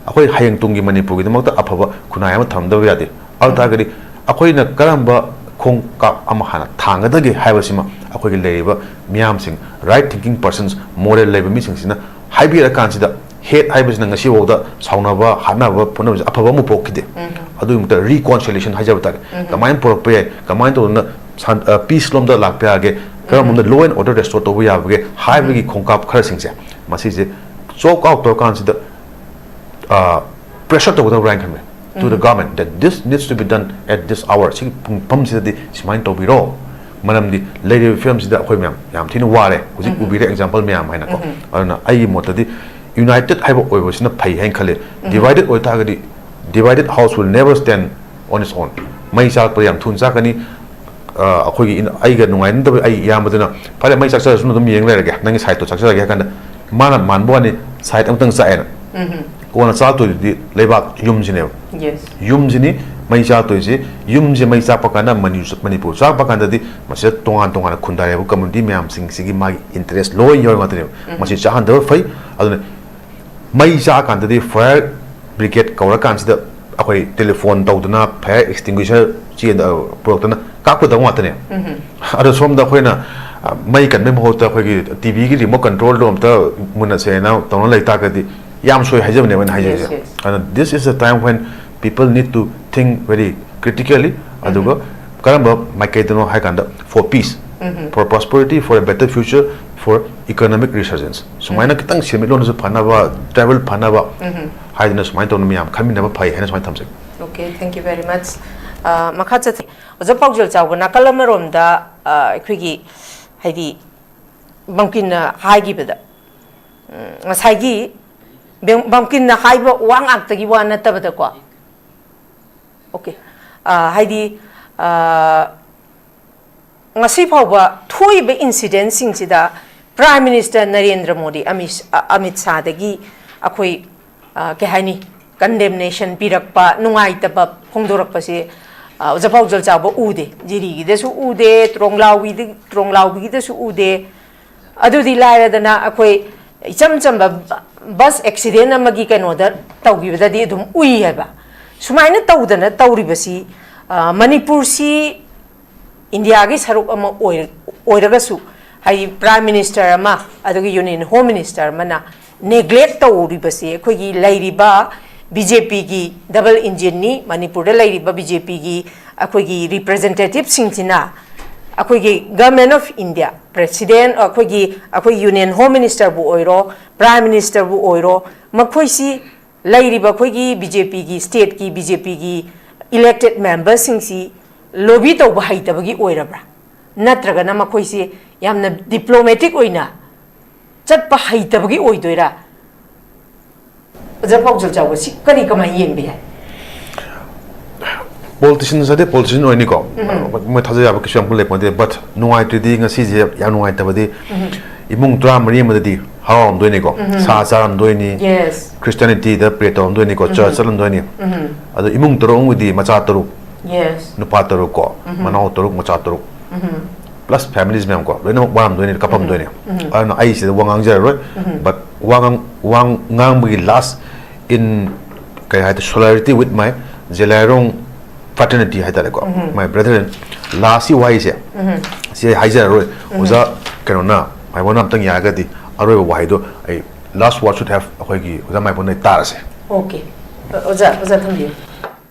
ꯑꯩꯈꯣꯏ ꯍꯌꯦꯡ ꯇꯨꯡꯒꯤ ꯃꯅꯤꯄꯨꯔꯒꯤꯗꯃꯛꯇ ꯑꯐꯕ ꯈꯨꯟꯅꯥꯏ ꯑꯃ ꯊꯝꯗꯕ ꯌꯥꯗꯦ"꯫ ꯑꯗꯨ ꯇꯥꯔꯒꯗꯤ ꯑꯩꯈꯣꯏꯅ ꯀꯔꯝꯕ ꯈꯣꯡꯀꯥꯞ ꯑꯃ ꯍꯥꯟꯅ ꯊꯥꯡꯒꯗꯒꯦ ꯍꯥꯏꯕꯁꯤꯃ ꯑꯩꯈꯣꯏꯒꯤ ꯂꯩꯔꯤꯕ ꯃꯤꯌꯥꯝꯁꯤꯡ, right thinking persons, moral ꯂꯩꯕ ꯃꯤꯁꯤꯡꯁꯤꯅ ꯍꯥꯏꯕꯤꯔꯀꯥꯟꯁꯤꯗ, hate ꯍꯥꯏꯕꯁꯤꯅ ꯉꯁꯤꯐꯥꯎꯗ ꯁꯥꯎꯅꯕ, ꯍꯥꯠꯅꯕ, ꯐꯨꯅꯕꯁꯦ ꯑꯐꯕ ꯑꯃ ꯄꯣꯛꯈꯤꯗꯦ꯫ ꯑꯗꯨꯒꯤ ꯃꯊꯛꯇ reconciliation ꯍꯥꯏꯖꯕ ꯇꯥꯔꯦ꯫ ꯀꯃꯥꯏꯅ ꯄꯨꯔꯛꯄ ꯌꯥꯏ, ꯀꯃꯥꯏꯅ ꯇꯧꯗꯅ ꯁꯥꯟ-, ꯑ, peace ꯂꯣꯝꯗ ꯂꯥꯛꯄ ꯌꯥꯒꯦ, ꯀꯔꯝꯕ ꯃꯑꯣꯡꯗ law and order restore ꯇꯧꯕ ꯌꯥꯕꯒꯦ ꯍꯥꯏꯕꯒꯤ ꯈꯣꯡꯀꯥꯞ ꯈꯔꯁꯤꯡꯁꯦ, ꯃꯁꯤꯁꯦ ꯆꯣꯛ ꯑꯥꯎꯠ ꯇꯧꯔꯀꯥꯟꯁꯤꯗ, ꯑ, pressure ꯇꯧꯒꯗꯕ꯭ꯔꯥ ꯍꯥꯏꯅ ꯈꯟꯕꯅꯦ, to the government, that this needs to be done at this hour, ꯁꯤꯒꯤ ꯄꯨꯡꯐꯝꯁꯤꯗꯗꯤ ꯁꯨꯃꯥꯏꯅ ꯇꯧꯕꯤꯔꯣ꯫ ꯃꯔꯝꯗꯤ ꯂꯩꯔꯤꯕ ꯐꯤꯕꯝꯁꯤꯗ ꯑꯩꯈꯣꯏ ꯃꯌꯥꯝ ꯌꯥꯝ ꯊꯤꯅ ꯋꯥꯔꯦ, ꯍꯧꯖꯤꯛ ꯎꯕꯤꯔꯦ example ꯃꯌꯥꯝ ꯍꯥꯏꯅꯀꯣ꯫ ꯑꯗꯨꯅ ꯑꯩꯒꯤ ꯃꯣꯠꯇꯗꯤ united ꯍꯥꯏꯕ ꯑꯣꯏꯕꯁꯤꯅ ꯐꯩ ꯍꯥꯏꯅ ꯈꯜꯂꯦ꯫ Divided ꯑꯣꯏꯇꯥꯔꯒꯗꯤ, divided house will never stand on its own. ꯃꯩ ꯆꯥꯛꯄꯗ ꯌꯥꯝ ꯊꯨꯅ ꯆꯥꯛꯀꯅꯤ꯫ ꯑ, ꯑꯩꯈꯣꯏꯒꯤ ꯏꯟ-, ꯑꯩꯒ ꯅꯨꯡꯉꯥꯏꯅꯗꯕ ꯑꯩ ꯏꯌꯥꯝꯕꯗꯨꯅ, "ꯐꯔꯦ, ꯃꯩ ꯆꯥꯛꯆꯔꯁꯅꯨ, ꯑꯗꯨꯝ ꯌꯦꯡ ꯂꯩꯔꯒꯦ, ꯅꯪꯒꯤ sideꯇꯣ ꯆꯥꯛꯆꯔꯒꯦ" ꯍꯥꯏ ꯀꯥꯟꯗ, ꯃꯥꯅ ꯃꯥꯟꯕ ꯋꯥꯅꯤ, side ꯑꯃꯇꯪ ꯆꯥꯛꯑꯦꯅ꯫ ꯀꯣꯟꯅ ꯆꯥꯛꯇꯣꯏꯗꯨꯗꯤ ꯂꯩꯕꯥꯛ, ꯌꯨꯝꯁꯤꯅꯦꯕ꯫ Yes. ꯌꯨꯝꯁꯤꯅꯤ ꯃꯩ ꯆꯥꯛꯇꯣꯏꯁꯤ꯫ ꯌꯨꯝꯁꯦ ꯃꯩ ꯆꯥꯛꯄ ꯀꯥꯟꯗ, ꯃꯅꯤ-, ꯃꯅꯤꯄꯨꯔ ꯆꯥꯛꯄ ꯀꯥꯟꯗꯗꯤ ꯃꯁꯤꯗ ꯇꯣꯉꯥꯟ ꯇꯣꯉꯥꯟꯅ ꯈꯨꯟꯗꯥꯔꯤꯕ community ꯃꯌꯥꯝꯁꯤꯡꯁꯤꯒꯤ ꯃꯥꯒꯤ interest ꯂꯣꯏ ꯌꯥꯎꯔꯤ ꯉꯥꯛꯇꯅꯦꯕ꯫ ꯃꯁꯤ ꯆꯥꯍꯟꯗꯕ ꯐꯩ꯫ ꯑꯗꯨꯅ ꯃꯩ ꯆꯥꯛꯑꯀꯥꯟꯗꯗꯤ fire brigade ꯀꯧꯔꯀꯥꯟꯁꯤꯗ ꯑꯩꯈꯣꯏ telephone ꯇꯧꯗꯅ, fire extinguisher ꯆꯦꯟꯗ-, ꯄꯨꯔꯛꯇꯅ ꯇꯥꯛꯄꯗꯧ ꯉꯥꯛꯇꯅꯦ꯫ ꯑꯗꯣ ꯁꯣꯝꯗ ꯑꯩꯈꯣꯏꯅ, ꯑ, ꯃꯩ ꯀꯟꯕꯩ ꯃꯍꯨꯠꯇ ꯑꯩꯈꯣꯏꯒꯤ ꯇꯤꯚꯤꯒꯤ remote controlꯗꯣ ꯑꯝꯇ ꯃꯨꯟꯅꯁꯦꯅ ꯇꯧꯅ ꯂꯩ ꯇꯥꯔꯒꯗꯤ ꯌꯥꯝ ꯁꯣꯏ ꯍꯥꯏꯖꯕꯅꯦꯕ ꯑꯩꯅ ꯍꯥꯏꯖꯔꯤꯁꯦ꯫ Yes, yes. ꯑꯗꯨꯅ this is the time when people need to think very critically, ꯑꯗꯨꯒ ꯀꯔꯝꯕ ꯃꯥꯏꯀꯩꯗꯅꯣ ꯍꯥꯏ ꯀꯥꯟꯗ for peace, for prosperity, for a better future, for economic resurgence, ꯁꯨꯃꯥꯏꯅ ꯈꯤꯇꯪ ꯁꯦꯟꯃꯤꯠꯂꯣꯟꯗꯁꯨ ꯐꯅꯕ, travel ꯐꯅꯕ ꯍꯥꯏꯗꯅ ꯁꯨꯃꯥꯏꯅ ꯇꯧꯅ ꯃꯌꯥꯝ ꯈꯟꯃꯤꯟꯅꯕ ꯐꯩ ꯍꯥꯏꯅ ꯁꯨꯃꯥꯏꯅ ꯊꯝꯖꯒꯦ꯫ Okay, thank you very much. ꯑ, ꯃꯈꯥ ꯆꯠꯊ-, ꯑꯣꯖꯥ ꯄꯥꯎꯖꯦꯜ ꯆꯥꯎꯕ, ꯅꯥꯀꯜ ꯑꯃꯔꯣꯝꯗ, ꯑ, ꯑꯩꯈꯣꯏꯒꯤ, ꯍꯥꯏꯗꯤ, ꯕꯝꯀꯤꯟꯅ ꯍꯥꯏꯈꯤꯕꯗ, ꯎꯝ, ꯉꯁꯥꯏꯒꯤ ꯕꯦꯝ-, ꯕꯝꯀꯤꯟꯅ ꯍꯥꯏꯕ ꯋꯥ ꯉꯥꯛꯇꯒꯤ ꯋꯥ ꯅꯠꯇꯕꯗꯀꯣ, okay, ꯑ, ꯍꯥꯏꯗꯤ, ꯑ, ꯉꯁꯤ ꯐꯥꯎꯕ ꯊꯣꯛꯏꯕ incidentꯁꯤꯡꯁꯤꯗ Prime Minister ꯅꯔꯦꯟꯗ꯭ꯔ ꯃꯣꯗꯤ, ꯑꯃꯤꯠ, ꯑ, ꯑꯃꯤꯠ ꯁꯥꯗꯒꯤ ꯑꯩꯈꯣꯏ, ꯑ, ꯀꯩ ꯍꯥꯏꯅꯤ, condemnation ꯄꯤꯔꯛꯄ, ꯅꯨꯡꯉꯥꯏꯇꯕ ꯐꯣꯡꯗꯣꯔꯛꯄꯁꯦ, ꯑ, ꯑꯣꯖꯥ ꯄꯥꯎꯖꯦꯜ ꯆꯥꯎꯕ ꯎꯗꯦ꯫ ꯖꯤꯔꯤꯒꯤꯗꯁꯨ ꯎꯗꯦ, ꯇ꯭ꯔꯣꯡꯂꯥꯎꯕꯤꯗ-, ꯇ꯭ꯔꯣꯡꯂꯥꯎꯕꯤꯒꯤꯗꯁꯨ ꯎꯗꯦ꯫ ꯑꯗꯨꯗꯤ ꯂꯥꯏꯔꯗꯅ ꯑꯩꯈꯣꯏ ꯏꯆꯝ ꯆꯝꯕ bus accident ꯑꯃꯒꯤ ꯀꯩꯅꯣꯗ ꯇꯧꯈꯤꯕꯗꯗꯤ ꯑꯗꯨꯝ ꯎꯏ ꯍꯥꯏꯕ꯫ ꯁꯨꯃꯥꯏꯅ ꯇꯧꯗꯅ ꯇꯧꯔꯤꯕꯁꯤ, ꯑ, ꯃꯅꯤꯄꯨꯔꯁꯤ ꯏꯟꯗꯤꯌꯥꯒꯤ ꯁꯔꯨꯛ ꯑꯃ ꯑꯣꯏ-, ꯑꯣꯏꯔꯒꯁꯨ, ꯍꯥꯏꯗꯤ Prime Minister ꯑꯃ, ꯑꯗꯨꯒ Union Home Minister ꯑꯃꯅ neglect ꯇꯧꯔꯤꯕꯁꯤ ꯑꯩꯈꯣꯏꯒꯤ ꯂꯩꯔꯤꯕ BJPꯒꯤ double engineꯅꯤ, ꯃꯅꯤꯄꯨꯔꯗ ꯂꯩꯔꯤꯕ BJPꯒꯤ ꯑꯩꯈꯣꯏꯒꯤ representativeꯁꯤꯡꯁꯤꯅ ꯑꯩꯈꯣꯏꯒꯤ Government of India, President, ꯑꯩꯈꯣꯏꯒꯤ, ꯑꯩꯈꯣꯏ Union Home Ministerꯕꯨ ꯑꯣꯏꯔꯣ, Prime Ministerꯕꯨ ꯑꯣꯏꯔꯣ, ꯃꯈꯣꯏꯁꯤ ꯂꯩꯔꯤꯕ ꯑꯩꯈꯣꯏꯒꯤ BJPꯒꯤ stateꯀꯤ BJPꯒꯤ elected memberꯁꯤꯡꯁꯤ lobby ꯇꯧꯕ ꯍꯩꯇꯕꯒꯤ ꯑꯣꯏꯔꯕ꯭ꯔꯥ? ꯅꯠꯇ꯭ꯔꯒꯅ ꯃꯈꯣꯏꯁꯤ ꯌꯥꯝꯅ diplomatic ꯑꯣꯏꯅ ꯆꯠꯄ ꯍꯩꯇꯕꯒꯤ ꯑꯣꯏꯗꯣꯏꯔꯥ? ꯑꯣꯖꯥ ꯄꯥꯎꯖꯦꯜ ꯆꯥꯎꯕ, ꯁꯤ ꯀꯔꯤ, ꯀꯃꯥꯏꯅ ꯌꯦꯡꯕ ꯌꯥꯏ? Politicians ꯍꯥꯏꯗꯤ politician ꯑꯣꯏꯅꯤꯀꯣ꯫ ꯃꯣꯏ ꯊꯥꯖ ꯌꯥꯕ ꯀꯩꯁꯨ ꯌꯥꯝ ꯂꯩ ꯄꯣꯟꯇꯦ꯫ But ꯅꯨꯡꯉꯥꯏꯇ꯭ꯔꯤꯗꯤ ꯉꯁꯤꯁꯦ ꯌꯥꯝ ꯅꯨꯡꯉꯥꯏꯇꯕꯗꯤ, ꯏꯃꯨꯡ ꯇꯔꯥꯃꯔꯤ ꯑꯃꯗꯗꯤ ꯍꯔꯥꯎꯔꯝꯗꯣꯏꯅꯤꯀꯣ꯫ ꯁꯥ ꯆꯥꯔꯝꯗꯣꯏꯅꯤ꯫ Yes. Christianityꯗ pray ꯇꯧꯔꯝꯗꯣꯏꯅꯤꯀꯣ, church ꯆꯠꯂꯝꯗꯣꯏꯅꯤ꯫ ꯑꯗꯣ ꯏꯃꯨꯡ ꯇꯔꯨꯛ ꯑꯃꯒꯤꯗꯤ ꯃꯆꯥ ꯇꯔꯨꯛ, Yes. ꯅꯨꯄꯥ ꯇꯔꯨꯛ ꯀꯣ, ꯃꯅꯥꯎ ꯇꯔꯨꯛ, ꯃꯆꯥ ꯇꯔꯨꯛ, plus families ꯃꯌꯥꯝ ꯀꯣ, ꯂꯣꯏꯅꯃꯛ ꯋꯥꯔꯝꯗꯣꯏꯅꯤ, ꯀꯞꯄꯝꯗꯣꯏꯅꯤ꯫ ꯑꯗꯨꯅ ꯑꯩ ꯁꯤꯗ ꯋꯥ ꯉꯥꯡꯖꯔꯔꯣꯏ꯫ But ꯋꯥ ꯉꯥꯡ-, ꯋꯥ ꯉꯥꯡꯕꯒꯤ last in, ꯀꯩ ꯍꯥꯏꯗꯣꯏ, solidarity with my ꯖꯦꯂꯥꯏꯔꯣꯡ fraternity ꯍꯥꯏꯇꯥꯔꯦꯀꯣ, my brethren, ꯂꯥꯁꯀꯤ ꯋꯥꯍꯩꯁꯦ ꯁꯤ ꯑꯩ ꯍꯥꯏꯖꯔꯔꯣꯏ꯫ ꯑꯣꯖꯥ ꯀꯩꯅꯣꯅ, ꯃꯥꯏꯕꯣꯟꯅ ꯑꯝꯇꯪ ꯌꯥꯔꯒꯗꯤ ꯑꯔꯣꯏꯕ ꯋꯥꯍꯩꯗꯣ ꯑꯩ, last word should have, ꯑꯩꯈꯣꯏꯒꯤ ꯑꯣꯖꯥ ꯃꯥꯏꯕꯣꯟꯅ ꯇꯥꯔꯁꯦ꯫ ꯑꯣꯀꯦ꯫ ꯑꯣꯖꯥ, ꯑꯣꯖꯥ ꯊꯝꯕꯤꯌꯨ꯫